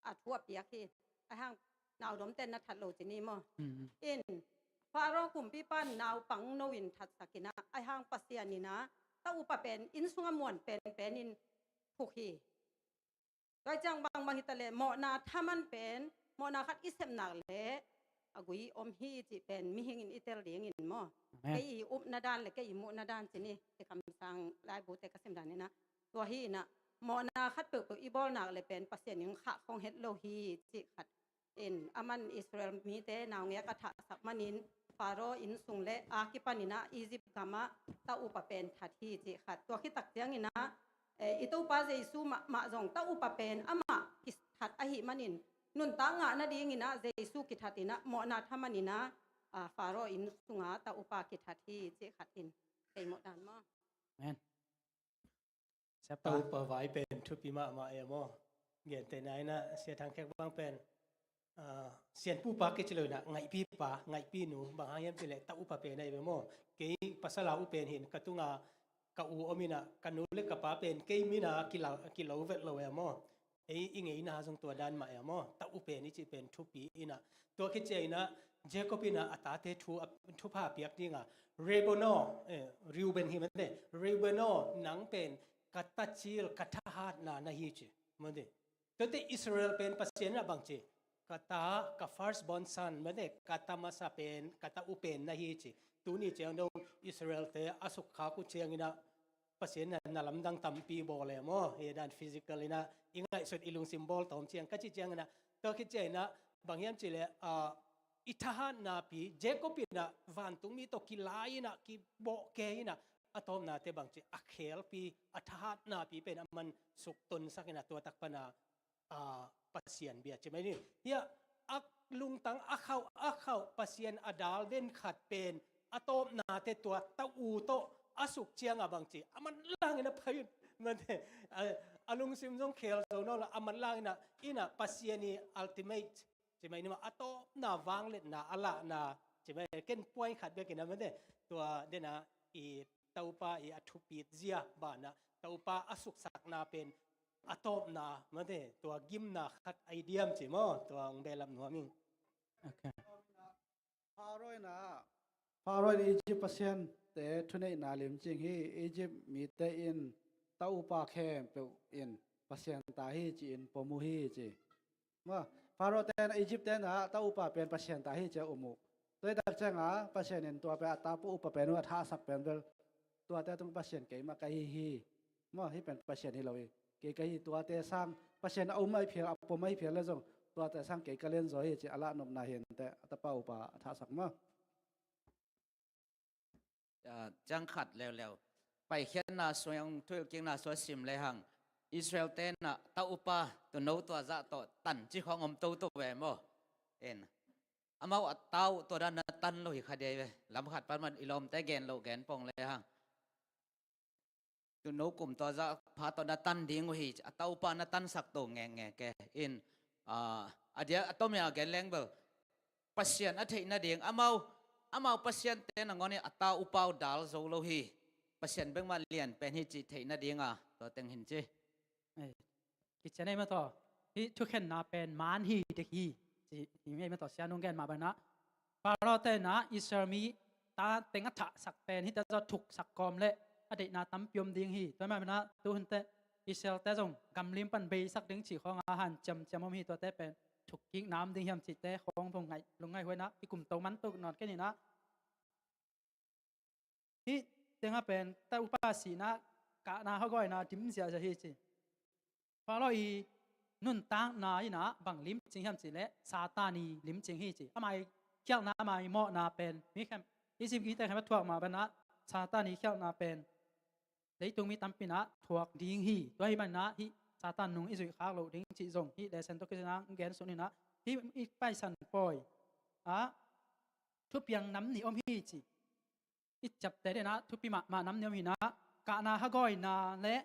a thu a piak hi. Ahang nau domte na that lo ci ni maw. In Faro kumpi pan nau pang no in thatsak ina. Ahang Pasian ina ta upa pen inn sunga muan pen pen in thuk hi. Tua ciang bangbang hi ta le, mawhna thaman pen, mawhna khat i sep nak le, a gui om hi cih pen, mihing in i tel ding in maw. Amen. Kei i upna dan le, kei i muhna dan ci ni, i kamsang laibu te ka sim dan ina. Tua hi ina, mawhna khat peuhpeuh i bawl nak le pen, Pasian in khah khong het lo hi cih khat. In aman Israel mite naungek a thahsak manin Faro inn sung le a kipan ina Egypt gamah ta upa pen that hi cih khat. Tua khitak ciang ina, eh, i Topa Jesu mahmah zong ta upa pen amah kithat ahih manin nuntak ngah nading ina Jesu kithat ina mawhna thaman ina, ah, Faro inn sunga ta upa kithat hi cih khat in kei mawh dan maw. Amen. Siapa? Topa vai pen thupi mahmah e maw. Gentehna ina Sia Thang Khek bang pen, ah, Sianpupa kici lo ina ngaihpipa, ngaihpinu, bang hang hiam cih leh ta upa pen ahi ve maw. Kei pasal a u pen hin ka tunga ka u om ina ka nu le ka pa pen kei mina kila, kilo vet lo e maw. Ei i ngeina zong tua dan mah e maw. Ta u pen i cih pen thupi ina. Tua khit ciang ina Jacob ina a tate thu a, thupha a piak dinga. Reuben aw, eh, Reuben hi mate. Reuben aw, nang pen ka tacil, ka thahatna na hi ci. Mate. Tuate Israel pen Pasian ina bang ci. Ka ta, ka first born son, mate. Ka ta masa pen, ka ta u pen na hi ci. Tuni ciang dong Israel te a sukkhak uh ciang ina Pasian in na lamdang tampi bawl e maw, hi dan physical in ah i ngaihsut i lungsim bawl tawm ciang ka ci ciangin ah, tua khit ciangin ah bang hiam cih leh, ah, i thahatnapi, Jacob in ah vantungmi tawh kilai in ah kibawhkei in ah, a tawpnate bang ci a khelpi, a thahatnapi pen a man suktonsak in ah tua tak pan ah, ah, Pasian bia ci mai ni. Hiah a lungtang a khauh, a khauh Pasian a dal den khat pen a tawpnate tua tau tawh a suk ciang a bang ci a manlang in ah pai un. Mate, a, a lungsim zong khel zo nawn lo, a manlang in ah, in ah Pasian i ultimate ci mai ni maw, a tawpna vangliatna a lahna ci mai, ken point khat bek in ah mate, tua den ah i Topa i a thupit zia banah Topa a suksakna pen a tawpna mate, tua gimna khat a hi diam ci maw, tua hong behlap nuam ing. Okay. Pharaoh in ah, Pharaoh in Egypt pasiante thuneihna limcing hi. Egypt mite in ta upa khempeuh in pasian ta hi ci-in pom uh hi ci. Maw, Pharaoh te in ah, Egypt te in ah ta upa pen pasian ta hi ci-a um uh. Tua hi tak ciangin Pasian in tua pen a ta upa pen uh a thahsak pen bel, tuate tung Pasian keimah ka hi hi. Maw, hih pen Pasian hi lo hi. Kei ka hi, tuate sang Pasian a um a hi phial, a pom a hi phial le zong, tuate sang kei ka lianzaw hi ci a lahnopna hi inteh, a tapa upa a thahsak maw. Ah, ciang khat leuleu. Paikhiatna sung, Thuhilhkikna sung a sim lehang, Israel te in ah ta upa tuuno tua zah tawh tan ci khawng om toto ve maw. En. Amau a ta uh tua dan na tan lo hi kha dei ve. Lam khat pan man i lawmte gen loh gen pong lehang, tuuno kum tua zah pha tawh na tan ding uh hi, a ta upa na tansak to ngekngek e. In, ah, a dia a tom a gen leng bel, Pasian a theih nading, amau, amau pasiante nangawn in a ta upa uh dal zo lo hi. Pasian bek mah lian pen hi cih theih nading a, tua teng hin ci. Ei, kician ei maw taw. Hih thukhenna pen maan hi dek hi. Ci hi ei maw taw, sia nung gen mah banah, Pharaoh te in ah Israel mi ta teng a thahsak pen hihte zaw thuksak kawm leh a deihna tampi om ding hi. Tua mah banah tu hun teh Israel te zong gamlim pan beisak ding cih khawng a hanciamciam om hi. Tuate pen thukkikna om ding hiam cihte khawng vong ngaih, lungngaih huai in ah i kum to man tuk nawn ken in ah. Hih tengah pen ta upa sihna, kahna hagawina dim ziahziah hi ci. Pharaoh i nuntakna in ah bang limcing hiam cih leh Satan i limcing hi ci. Ama i khialhna, ama i mawhna pen mi khempeuh, Egypt mite khempeuh a thuak mah banah Satan i khialhna pen leitung mi tampi in ah thuak ding hi. Tua hi manin ah hih Satan nung i zuih khak loh ding cih zong hih lesson tawh kisin ah gen suk ni in ah, hih i Paisan pawi ah thupiang nam nih om hi ci. I ciapteh ding in ah thupi mahmah nam nih om hi in ah, kahna hagawina le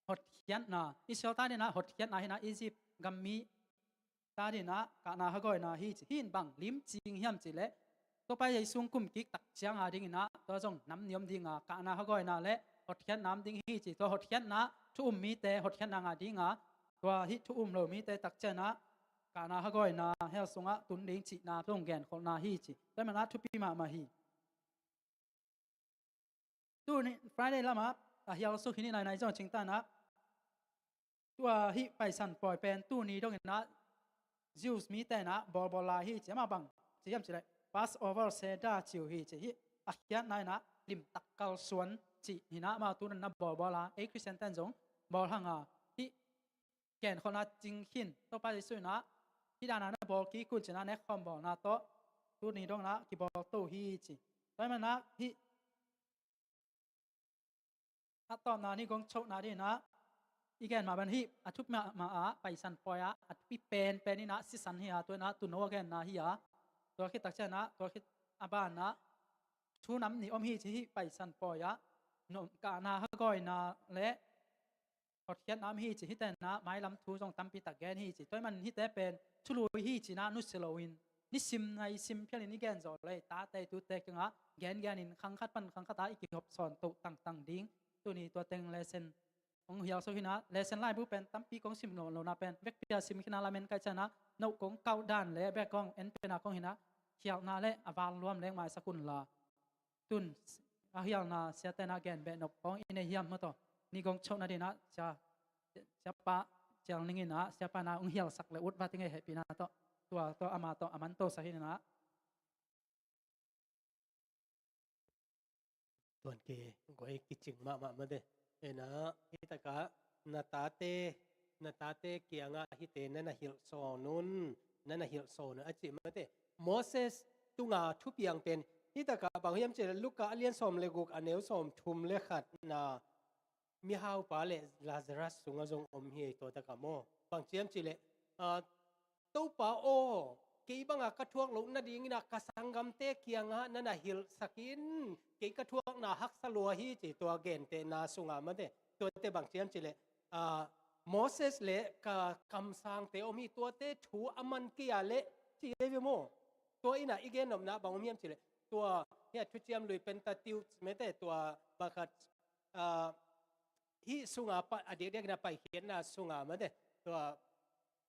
hotkhiatna. Israel ta ding in ah hotkhiatna hi in ah, Egypt gammi ta ding in ah kahna hagawina hi ci. Hih in bang limcing hiam cih leh Topa Jesu hong kumkik tak ciang a ding in ah tua zong nam nih om ding a, kahna hagawina le hotkhiatna om ding hi ci. Tua hotkhiatna, thu um mite hotkhiatna ngah ding a, tua hih thu um lo mite tak ciang in ah kahna hagawina hell sungah tun ding cihna zong genkholhna hi ci. Tua hi manin ah thupi mahmah hi. Tuni Friday lamah a hial suk hi ni, nainai zong cingtan ah, tua hih Paisan pawi pen tuni dong in ah Jews mite in ah bawlbawl lai hi ci. Amah bang ci hiam cih leh Passover Seder ci uh hi ci. Hih a khiatna in ah limtak kalsuan cih hi in ah, amau tu in ah bawlbawl a, ei Khristian ten zong bawl hang a, hih genkholhna cing khin, Topa Jesu in ah hih dan a na bawl kik un ci in ah nekkhawm bawlna tawh tuni dong in ah kibawl to hi ci. Tua hi manin ah hih a tawpna ni gong chohna ding in ah i gen mah bang hih a thupi mahmah a Paisan pawi ah a thupi penpen in ah sisan hi a, tua in ah tuuno a genna hi a, tua khit tak ciang in ah tua khit a ban ah thu nam nih om hi ci. Hih Paisan pawi ah nuam, kahna hagawina le hotkhiatna om hi ci. Hihte in ah mailam thu zong tampi tak gen hi ci. Tua hi manin hihte pen thulu hi ci in ah nusia loin, nisim naisim phialin i gen zawh leh tate tute kiangah gengen in khang khat pan khang khat ah i kihop sawn to tangtang ding. Tuni tua teng lesson hong hial suk hi in ah, lesson laibu pen tampi kong sim lo, lo na pen vekpi a sim khin a, lamen kai ciang in ah no kong kauh dan le bek kong en pen a kong hi in ah, khialhna le a vanluam leng maisak un la. Tun a hialna siate in ah gen beh nop khawng i nei hiam maw taw? Ni gong chohna ding in ah sia, siapa Ciang Ning in ah siapa in ah hong hialsak le ut vat i ngei, hehpihna tawh tua tawh ama tawh a man tosak hi in ah. Tuan ke, guai kicing mahmah mate. Ena, hi taka, na tate, na tate kiangah hite na na hilh sawn un, na na hilh sawn un a ci mate. Moses tunga thupiang pen, hi taka bang hiam cih leh Luka a lian sawm le guk a neu sawm thum le khat na, mihaupa le Lazarus sungah zong om hi ei tua taka maw. Bang ci hiam cih leh, ah, Topa aw, kei banga ka thuak loh nadingin ah ka sanggamte kiangah na na hilhsak in, kei ka thuakna haksa lua hi ci tua gentehna sungah mate. Tuate bang ci hiam cih leh, ah, Moses le ka kamsangte om hi tuate thu a man kei a leh ci hi ve maw. Tua in ah i gen nopna bang om hiam cih leh, tua hi a Thuciam Lui Pentateuch mate tua bang khat, ah, hih sunga pa, a diakdiakin a paikhiatna sunga mate. Tua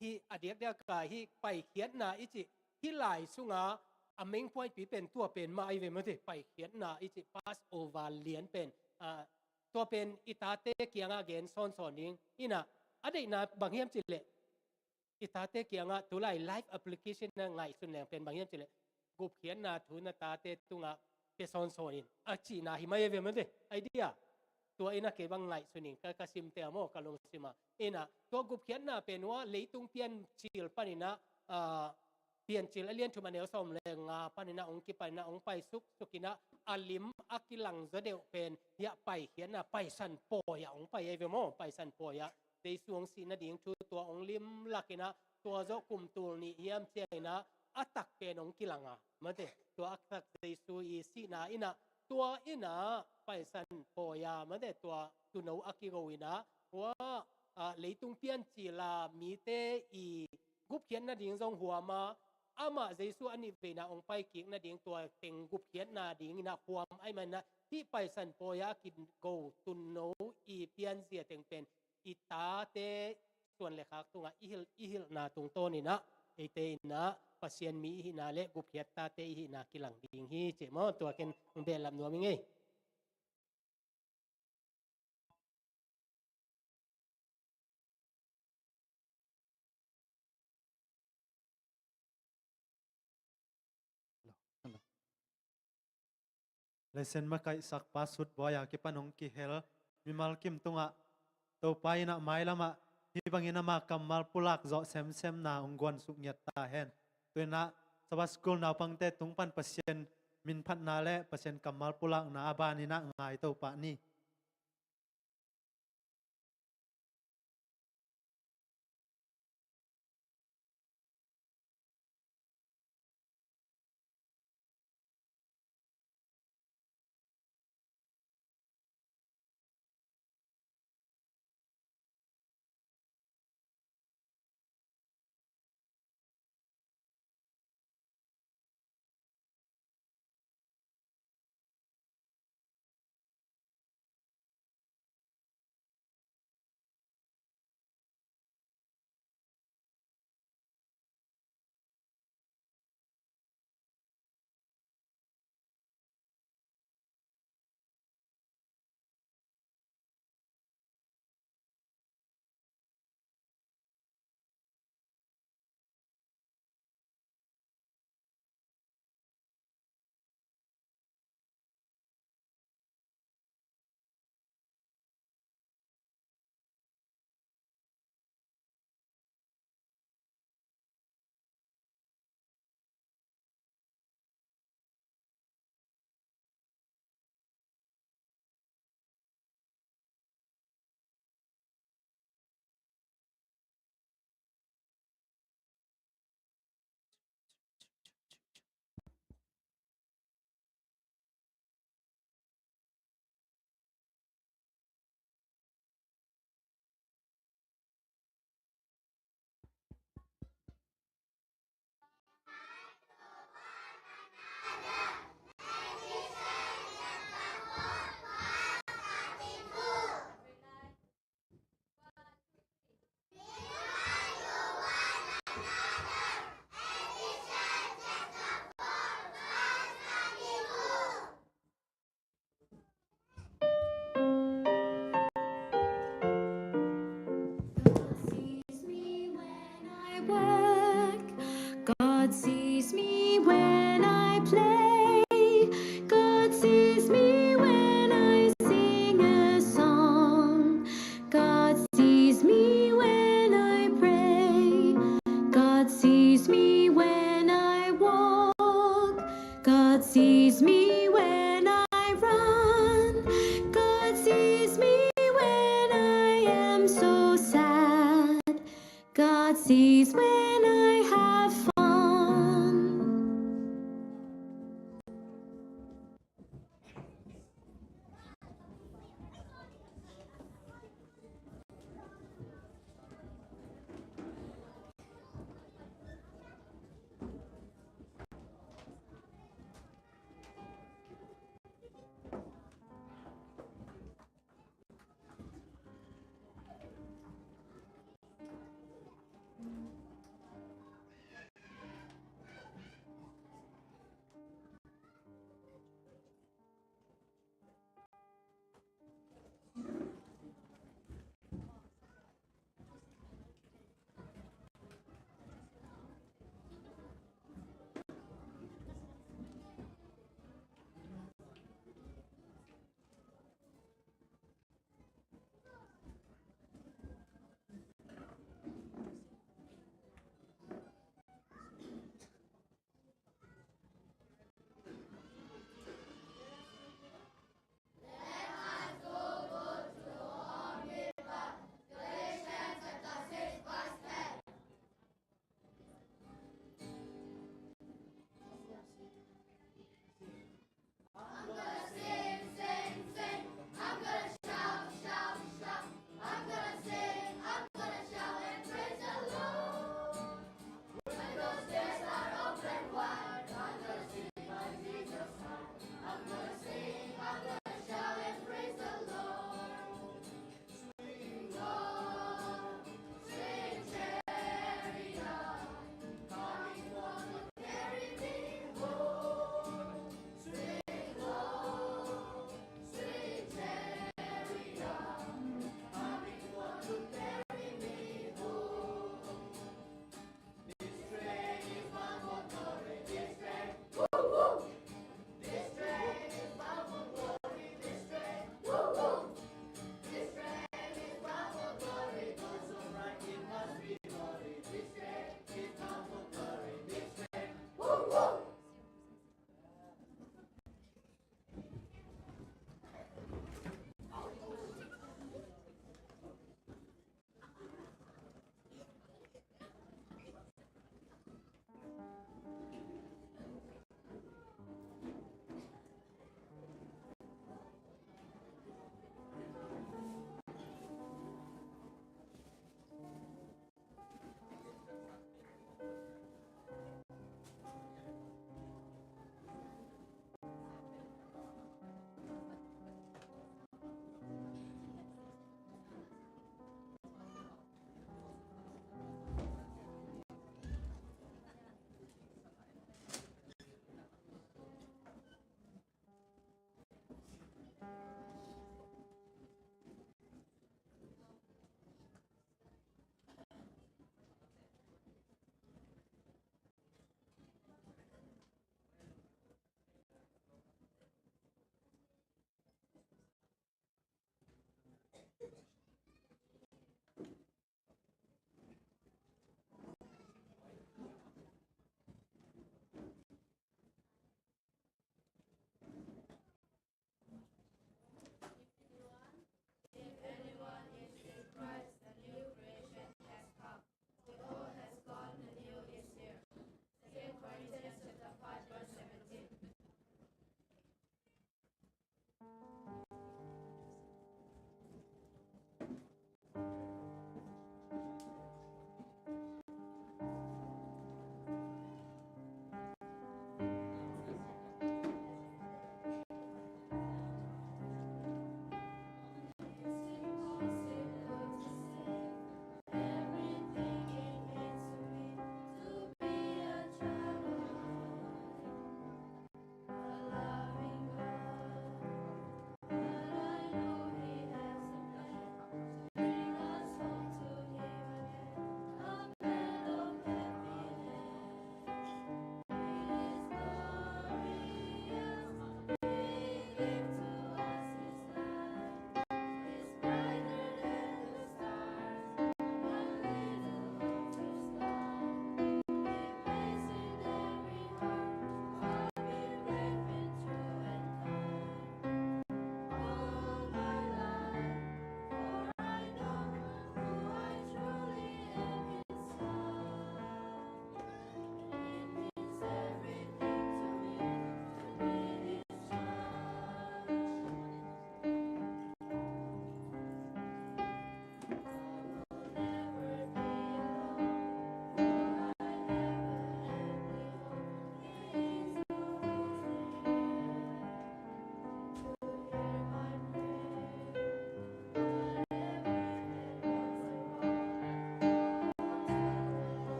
hih a diakdiaka hih paikhiatna i cih, hih lai sunga a mengpuaipi pen tua pen mah ahi ve mate, paikhiatna i cih Passover lian pen, ah, tua pen i tate kiangah gen sawnsawn ding. Ina, a deihna bang hiam cih leh, i tate kiangah tulai life application na ngaihsun leng pen bang hiam cih leh, gupkhiatna thu na tate tungah pia sawnsawn in a cihna hi mai ve mate, idea. Tua ina kei bang ngaihsun in ka, ka simte a maw, ka lungsim a. Ina, tua gupkhiatna pen ua leitung piancil panin ah, ah, Piancil a lian thum a neu sawm le nga panin ah hong kipan in ah hong pai suksuk in ah a lim a kilang zaw deuh pen hih a paikhiatna, Paisan Pawi ah hong pai ahi ve maw, Paisan Pawi ah. Jesu hong sih nading thu tua hong limlak in ah, tua zawh kum tul nih hiam ciangin ah, a tak pen hong kilang a mate. Tua a tak Jesu i sihna in ah, tua in ah Paisan Pawi ah mate, tua tuuno a kigo in ah, ua, ah, leitung piancil a mite i gupkhiat nading zong huam a, amah Jesu a nih veina hong paikik nading tua teng gupkhiat nadingin ah huam ahih manin ah, hih Paisan Pawi ah a kigo tuuno i pianzia teng pen i tate suan le khak tungah i hilh, i hilhna tungtawnin ah, eite in ah Pasian mi i hihna le gupkhiat tate i hihna kilang ding hi ci maw. Tua ken hong behlap nuam ing ei. Hello, hello. Lesen makaihsak Pa Sut Bawi a kipan hong kihel mimal kim tungah Topa in ah mailamah hih bangin ama kammal pulak zawh semsemna hong guan suk ngiat ta hen. Tu in ah Sabbath School naupangte tung pan Pasian minphatna le Pasian kammal pulakna a ban in ah ngai to pah ni.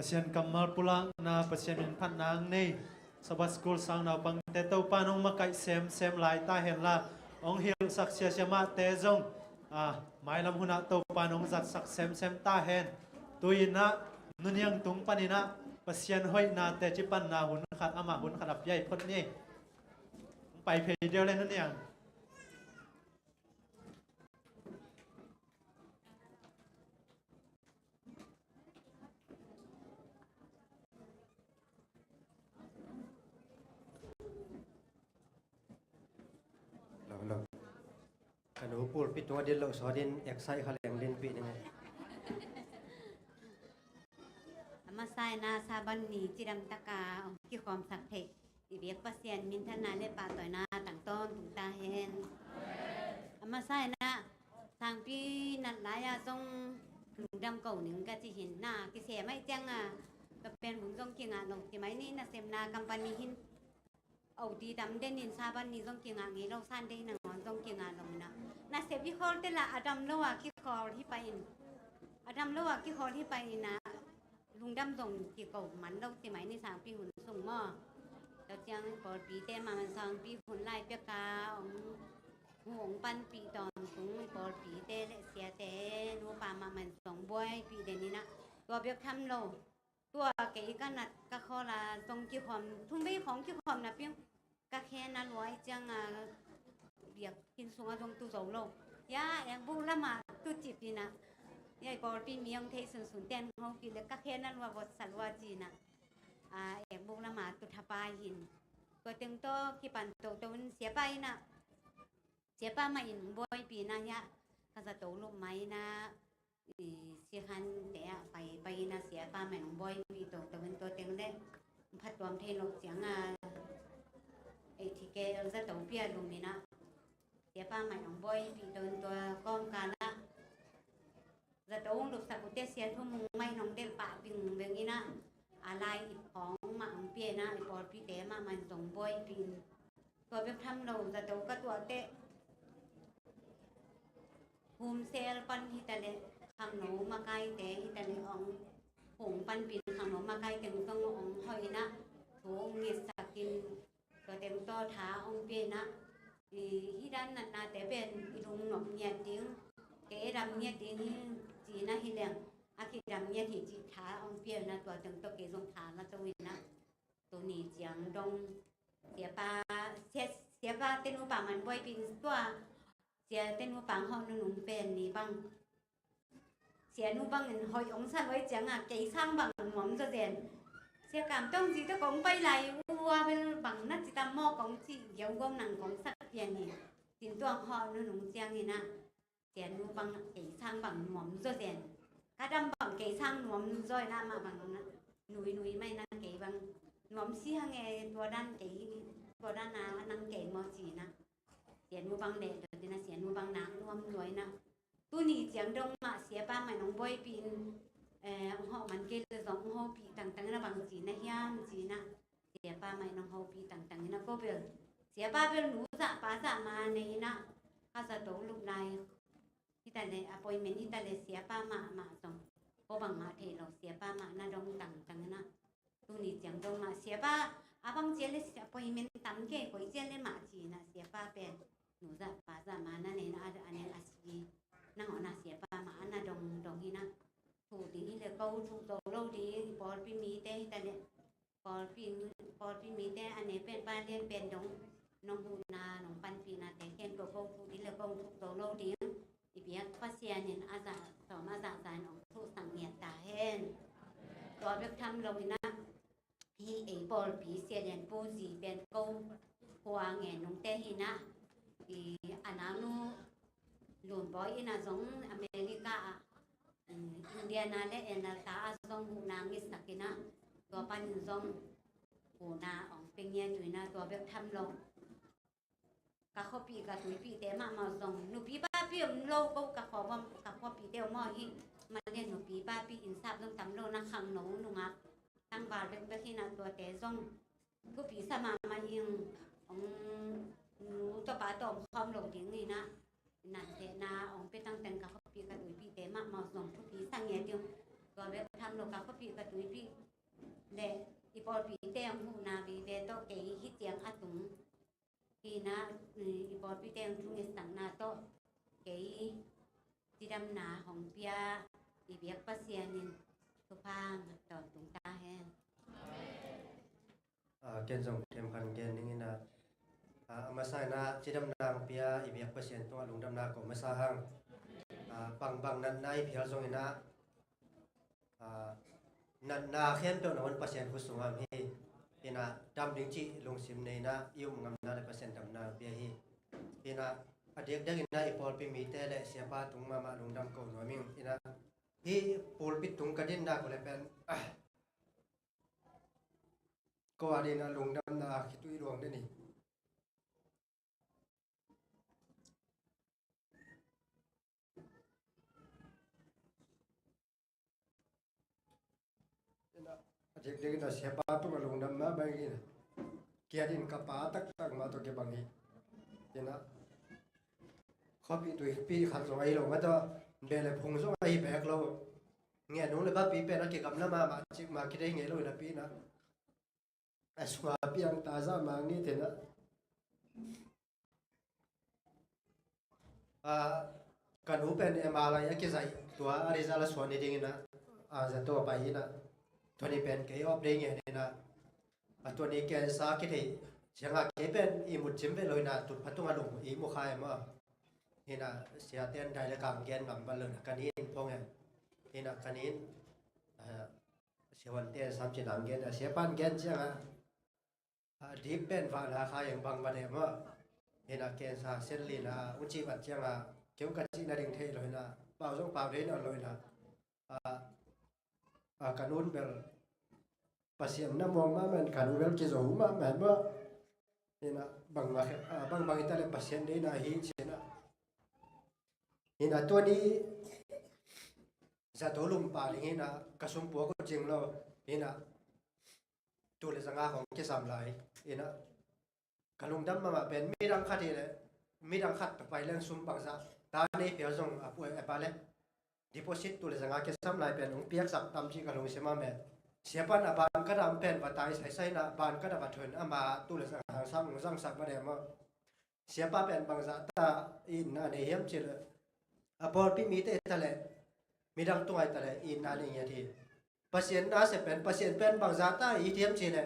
Pasian kammal pulakna, Pasian minphatna ang nei Sabbath School sang naupangte Topa nong makaih semsem lai ta henla, hong hilhsak siasia mahte zong a, mailam hunah Topa nong zatsak semsem ta hen. Tu-in ah nuniang tung panin ah Pasian hoihna teci panna hun khat, amah hun khat a piai phot ni. Hong pai phei deuh le nuniang. Lo, lo. Ka nu pulpit tung a dil lo sawtin excite kha leng linpih ning. A masa in ah Sabbath ni cidam taka hong kikhawmsak theih i biak Pasian minthanna le pahtawina tangtawn tung ta hen. A masa in ah sangpi nat lai-a zong lungdam ko ning ka ci hi in ah, kisem ahih ciangin ka pen hun zong kingah lo, ci mai ni, nasepna company hin oti tam den in Sabbath ni zong kingah ngei lo, Sunday nangawn zong kingah lo in ah, nasep i khawl teh lah a dam lo a kikhawl hi pah in, a dam lo a kikhawl hi pah in ah, lungdam zong kiko man lo, ci mai ni, sangpi hun sung maw. Tua ciang pawlpite mahmah in, sangpi hun lai pek a hong, hong panpih tawntung pawlpite le siate, nupa mahmah in zong buaipih den in ah, tua bek tham lo, tua kei ka nat ka khawl a zong kikhawm, thum vei khawng kikhawm napi-in ka khen a lua ahih ciangin biakinn sungah zong tu zo lo. Ya, ekbuk lamah tu cip in ah, ya, i pawlpi mi hong thei sunsun ten hopih le ka khen a lua votsa lua ci in ah, a, ekbuk lamah tu thapai hi in. Tua teng tawh kipan toto in siapa in ah, siapa mah in buaipih in ah, ya, ka zato lup mai in ah, i sikhante ah pai, pai in ah siapa mah in hong buaipih toto in, tua teng le phatuam thei loh ciangin ei thike zato pia lum in ah, siapa mah in hong buaipih toto in, tua kawmkal ah zato hong lupsak uh teh Sia Thum Mung mah in hong delh pah vingveng in ah, a lai i phawng mah hong pia in ah, i pawlpite mahmah in zong buaipih in, tua bek tham lo, zato ka tuah teh Home cell pan hi ta leh, khangno makaite hi ta leh, hong, hong panpih in, khangno makaite zong hong hoih in ah, thu hong ngetsak in, tua teng tawh tha hong pia in ah, i, hih dan natnate pen i lungnuam ngiat ding, kei dam ngiat ding hi ci in ah, hi leng a kidam ngiat hi cih tha hong pia in ah, tua teng tawh kei zong tha la to in ah, tuni ciang dong siapa, sia, siapa te nupa man buaipih in, tua sia te nupa hawh nunung pen ni bang, sia nu bang in hoih hong sa lua ahih ciangin kei sang bang nuam zaw zen. Sia Kam Tawng zi tawh kong pai lai uh a, bel bang na ci tam maw kong cih, geu gawm nang kong sak pian hi. Cin tuang hawh nunung ciangin ah, sia nu bang kei sang bang nuam zaw zen. Ka dam bang kei sang nuam zaw in ah, mah bang nuinui mai in ah, kei bang nuam si hang e, tua dan kei, tua dan a nang kei maw ci in ah, sia nu bang leh dot in ah, sia nu bang nak nuam lua in ah, tuni ciang dong mah siapa mah in hong buaipih in, eh, hong hawh man kei leh zong hong hopih tangtang in ah, bang ci na hiam ci in ah, siapa mah in hong hopih tangtang in ah, ko bel siapa bel nu zah pa zah mah nei in ah, ka zato lup lai hi ta leh, appointment hi ta leh, siapa mahmah zong ko bang mah thei lo, siapa mah na dong tangtang in ah, tuni ciang dong mah siapa, a bang ci leh sia appointment tam kei, koi ci leh mah ci in ah, siapa pen nu zah pa zah mah na nei in ah, a, a neng a si, nang aw na siapa mah a na dong dong hi in ah, thu ding hi leh ko thu zo lo ding, i pawlpi mite hi ta leh, pawlpi, pawlpi mite a ne pen pa lian pen dong, nong huhna nong panpihnate khempeuh ko thu ding leh ko thu zo lo ding. I biak Pasian in a zah sawm a zah za in hong thusak ngiat ta hen. Tua bek tham lo in ah, hih ei pawlpi Sia Lian Pu zi pen ko khua ngen nungte hi in ah, i a naunu Lun Bawi in ah zong America ah, um, Indiana le Alberta ah zong huhna ngetsak in ah, tua panin zong huhna hong pia ngiat uh in ah, tua bek tham lo ka khuapih ka tuipihte mahmah zong, nupi papi om lo ko, ka khua bang, ka khuapihte om aw hi. Mah lian nupi papi innsap zong tam lo in ah, khangno nungak tangval bekbek hi in ah, tuate zong thupi sa mahmah ing, hong nu tawh pa tawh om khawm lo ding hi in ah, nat hehna hong pia tangtang ka khuapih ka tuipihte mahmah zong thupi sa ngiat ing. Tua bek tham lo ka khuapih ka tuipih le i pawlpite ang huhna vive tawh kei hih ciang a tung hi na, i pawlpite ang thungetsakna tawh kei cidamna hong pia i biak Pasian in thupha hong tawntung ta hen. Ah, ken zong themkhat gen ning ina, ah, a masa ina cidamna hong pia i biak Pasian tungah lungdamna ko masa hang. Ah, bangbang natna i phial zong ina, ah, natna khempeuh na hon Pasian khut sungah hi. Ina dam ding cih lungsim nei ina i um ngamna le Pasian damna pia hi. Ina a diakdiak ina i pawlpi mite le siapa tung mahmah lungdam ko nuam ing. Ina hih pulpit tung ka dinna ko le pen, ah, ko a dina lungdamna a khitui luang den hi. Ina a dikdik ina siapa tung a lungdamna bang ina kia din ka pa taktak ma to ke bang hi. Ina khuapih tuipih khat zong ahi lo ma to, beh le phung zong ahi bek lo. Nge nung le bapi pen a kigamla mahmah cik ma kidei ngei lo ina pi ina a sunga piang ta za ma ngi tena. Ah, ka nu pen M R I a kizaih tua a result a suan ni ding ina, ah, zato a pai ina. Tua ni pen kei op dei ngen ina. A tua ni cancer kithei cianga kei pen i mut cim ve lo ina, tut phatung a lung i mu kha em a. Ina siaten dai le kang gen ngam bal lo ina, ka ni in phong em. Ina ka ni in, ah, siahuan ten sam ci nang gen, a siapan gen cianga, a dip pen vana kha yang bang bang em a. Ina cancer sel lina un ci bat cianga, keu ka ci na ding thei lo ina, pau zong pau dei na lo ina. A, a ka nun bel Pasian na muang mahmah, ka nu bel kizo mahmah em a. Ina bang ma khe, a, bang bang ita le Pasian dei na hi ci ina. Ina tua ni zato lum pa ding ina ka sum pua ko cing lo. Ina tu le zanga hong kisam lai. Ina ka lungdam mahmah pen midang khat hi le, midang khat pai leng sum bangza ta nei pial zong a pu a pa le deposit tu le zanga kisam lai pen hong piaksak tam ci ka lungsim a met. Siapan a ban ka dam pen va tai saisai na ban ka dam a thun ama tu le zanga hong sang hong zangsak ma dem a. Siapa pen bangza ta itna nei hiam ci le, a pawlpi mite ta le midang tungai ta le itna nei ngiat hi. Pasian na se pen, Pasian pen bangza ta i thiam ci le,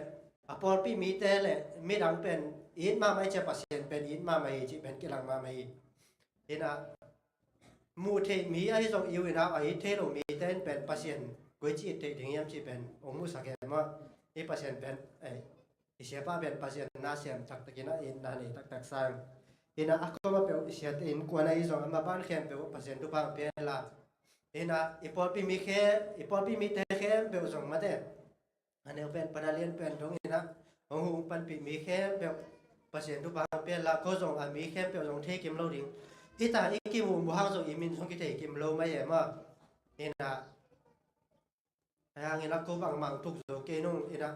a pawlpi mite le midang pen it mahmah i cia, Pasian pen it mahmah i ci pen kilang mahmah i. Ina muh theih mi ahi zong iu ina a it thei lo mite in pen Pasian koi ci it theih ding hiam ci pen ong muhsak em a. I Pasian pen, eh, i siapa pen Pasian na siam taktak ina, itna nei taktak sang. Ina a koma peuh i siate in kuan ahi zong ama ban khempeuh Pasian thupha pia la. Ina i pawlpi mi khe, i pawlpi mite khempeuh zong mate, a neu pen pana lian pen dong ina hong hung panpih mi khempeuh Pasian thupha pia la, ko zong a mi khempeuh zong thei kim lo ding. Hita i kimu mu hang zong i min zong kithei kim lo mai em a. Ina a hang ina ko bangmang thuk zo kei nung ina,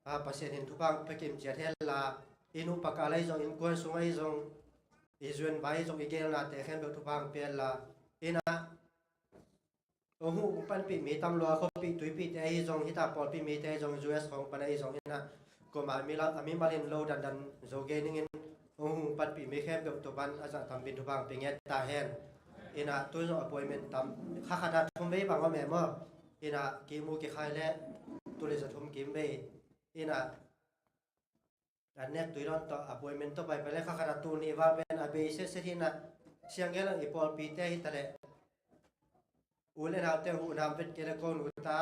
a, Pasian in thupha pia kim ciat hen la, i nu paka lai zong, in kuan sung ahi zong, i zuan vai zong, i gelnate khempeuh thupha pia la. Ina hong hung panpih mi tam lua, khuapih tuipihte ahi zong, hita pawlpi mite ahi zong, U S hong pan ahi zong ina, koma a mi la, a mi malin lo dandan zo gei ningin hong hung panpih mi khempeuh tua pan a zah tambin thupha pia ngiat ta hen. Ina tu zong appointment tam, kha khat a thum vei bang om em a. Ina kimu kikhai le tu le za thum kim vei. Ina a nek tui dawn tawh appointment tawh pai pai le kha khat a tu nih val pen a bei sese hi na, siang gel ang i pawlpite hi ta le u le naute huhnam vet kei le ko nu ta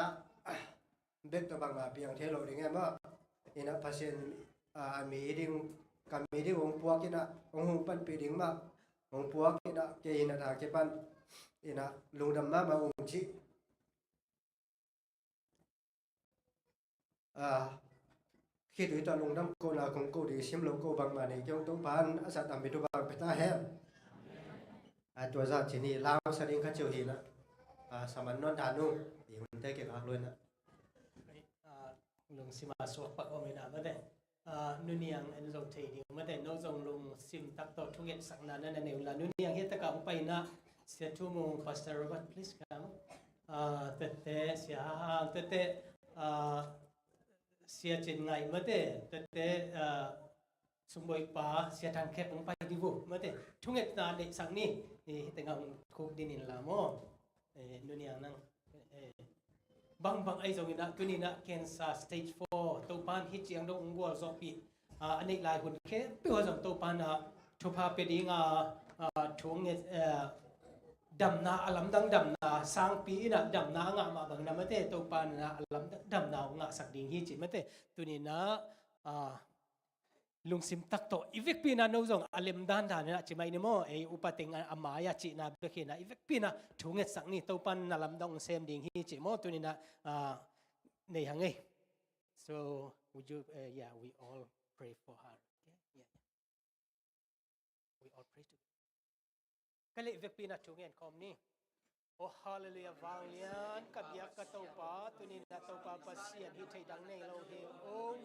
bek tawh bangmah piang thei lo ding em a. Ina Pasian, a, a mi ding, ka mi ding hong puak ina, hong hung panpih ding mah hong puak ina, kei ina ta kipan ina lungdam mahmah ung ci. A, khitui tawh lungdam kohna kong ko ding sim lo ko bangmah nei kei ung, Topa'n a zah tambin thupha pia ta hen. A, tua zah ci ni lau sa ding kha ciu hi na. A, saman non dan ung, i hunte kei khak luai na. A, lungsima suak pak om ina mate. A, Nu Niang en zo thei ding mate, no zong lungsim tak tawh thungetsakna na na nei un la. Nu Niang hi taka hong pai na, Sia Thu Mung, Pastor Robert, please come. ah, tete, Sia Hang, tete, ah, Sia Cin Ngaih mate, tete, ah, Sumboipa, Sia Thang Khek hong pai di vo mate. Thungetna neihsak ni, eh, hih tengah hong khuk dinin la maw. Eh, nuniang nang, eh, bangbang ahi zongin ah, tuni-in ah cancer stage four, Topa'n hih ciang dong hong gualzawhpih, ah, a neih lai hun khempeuh ah zong Topa'n ah thupha pia ding a, ah, thunget, eh, damna, a lamdang damna, sangpi in ah damna a ngah mah bangin ah mate, Topa'n ah a lamdang damna hong ngahsak ding hi ci mate. Tuni-in ah, ah, lungsim tak tawh i vekpi in ah no zong a lem dandan in ah ci mai ni maw, ei upa teng a, a mai-ah cihna bek hi in ah, i vekpi in ah thungetsak ni, Topa'n na lamdang hong sem ding hi ci maw, tuni-in ah, ah, nei hang ei. So, would you, eh, yeah, we all pray for her. Okay? Yeah, yeah. We all pray together. Ka leh vekpi in ah thungen khawm ni. Oh, hallelujah, vanglian ka biak ka Topa, tuni-in ah Topa Pasian, hih thei dang nei lo hi. Oh,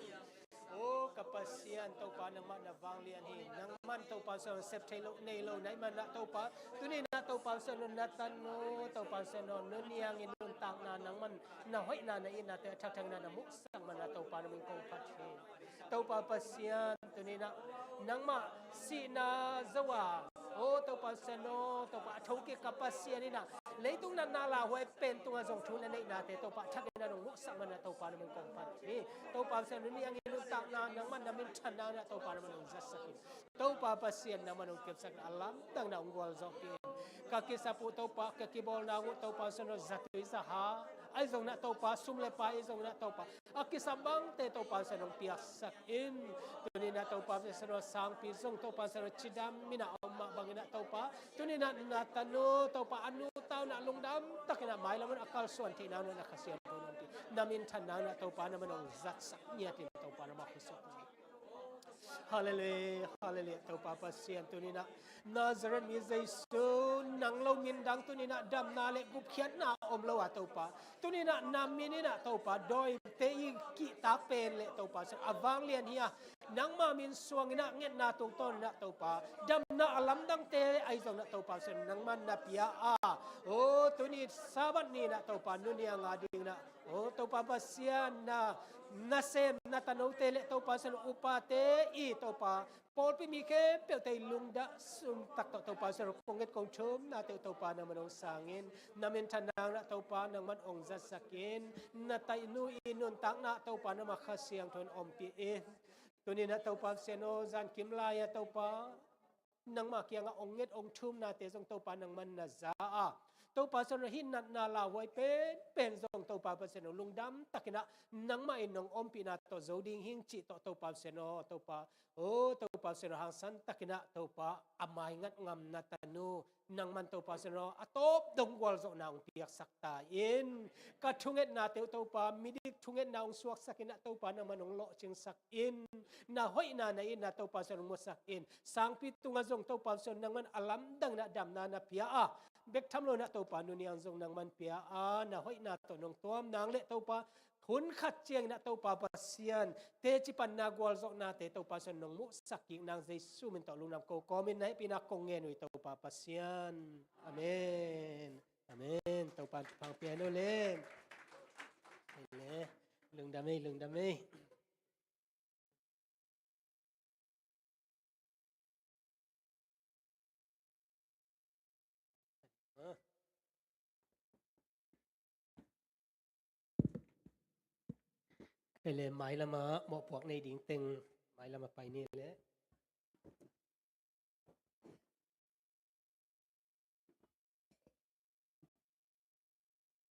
oh, ka Pasian Topa, nangmah na vanglian hi. Nangman Topa Pasian sep thei lo, nei lo, na hih man ah Topa, tuni-in ah Topa Pasian, na tanu Topa Pasian, nuniang in nuntakna, nangman na hoihna, na itnate a thakthak in ah na muhsak man ah Topa, na min kong phat hi. Topa Pasian, tuni-in ah nangmah sihna zo a, oh, Topa Pasian aw, Topa a thokik ka Pasian in ah, leitung natna lauhuai pen tungah zong thu le neihnate Topa a thak in ah nong muhsak man ah Topa, na min kong phat hi. Topa Pasian, nuniang in nuntakna, nangman na minthanna in ah Topa, na min hong zatsak in. Topa Pasian, na min hong kepsak in, a lamdang na hong gualzawhpih in. Ka kisap uh Topa, ka kibawlna uh Topa Pasian aw, zatui zaha ahi zongin ah Topa, sum le pai ahi zongin ah Topa, a kisam bangte Topa Pasian hong piaksak in. Tuni-in ah Topa Pasian aw, sangpi zong Topa Pasian aw, cidam in ah a om mah bangin ah Topa, tuni-in ah na tanu Topa, a nu tau in ah lungdam takin ah mailam un a kalsuan theihna un ah na Kha Siangtho in ompih, na minthanna un ah Topa, na min hong zatsak ngiat in, Topa, na min hong khusuak. Hallelujah, hallelujah. Topa Pasian, tuni-in ah Nazareth mi Jesu, nang lo min dang tuni-in ah damna le gupkhiatna om lo a Topa, tuni-in ah na min in ah Topa, dawite i kihtak pen le Topa Pasian a vanglian hi a, nangma min suangin ah ngetna tungtawn in ah Topa, damna a lamdangte ahi zongin ah Topa Pasian, nangman na pia a, oh, tuni Sabbath ni in ah Topa, nuniang a dingin ah, oh, Topa Pasian, na nasem, na tanote le Topa Pasian upate i Topa, pawlpi mi khempeuhte i lungdam sum tak tawh Topa Pasian aw, kong nget kong thumnate uh Topa, na min hong sang in, na minthanna un ah Topa, nangman hong zatsak in, na tanu i nuntakna Topa, nangma Kha Siangtho in ompih in. Tuni-in ah Topa Pasian aw, zankim lai-ah Topa, nangma kiangah hong nget hong thumnate zong Topa, nangman na za a, Topa Pasian aw, hih natna lauhuai penpen zong Topa Pasian aw, lungdam takin ah nangmah in nong ompihna tawh zo ding hing cih tawh Topa Pasian aw, Topa, oh, Topa Pasian aw, hangsan takin ah Topa, a maingat ngam na tanu, nangman Topa Pasian aw, a tawp dong gualzawhna hong piaksak ta in. Ka thungetnate uh Topa, midik thungetna hong suaksak in ah Topa, nangman hong lawhcingsak in. Na hoihna, na itna Topa Pasian hong musak in. Sangpi tungah zong Topa Pasian aw, nangman a lamdang in ah damna na pia a, bek tham lo in ah Topa, nuniang zong nangman pia a, na hoihna tawh nong tuam nang le Topa, hun khat ciangin ah Topa Pasian, teci panna gualzawhnate Topa Pasian aw, nong muhsak kik nang Jesu min tawh lungdam ko kawmin na hehpihna kong ngen uh hi Topa Pasian. Amen. Amen. Topa'n thupha hong pia hen aw le. Amen. Lungdam ei, lungdam ei. Kei le mailam ah mawhpuak nei ding teng mailam ah pai ni le.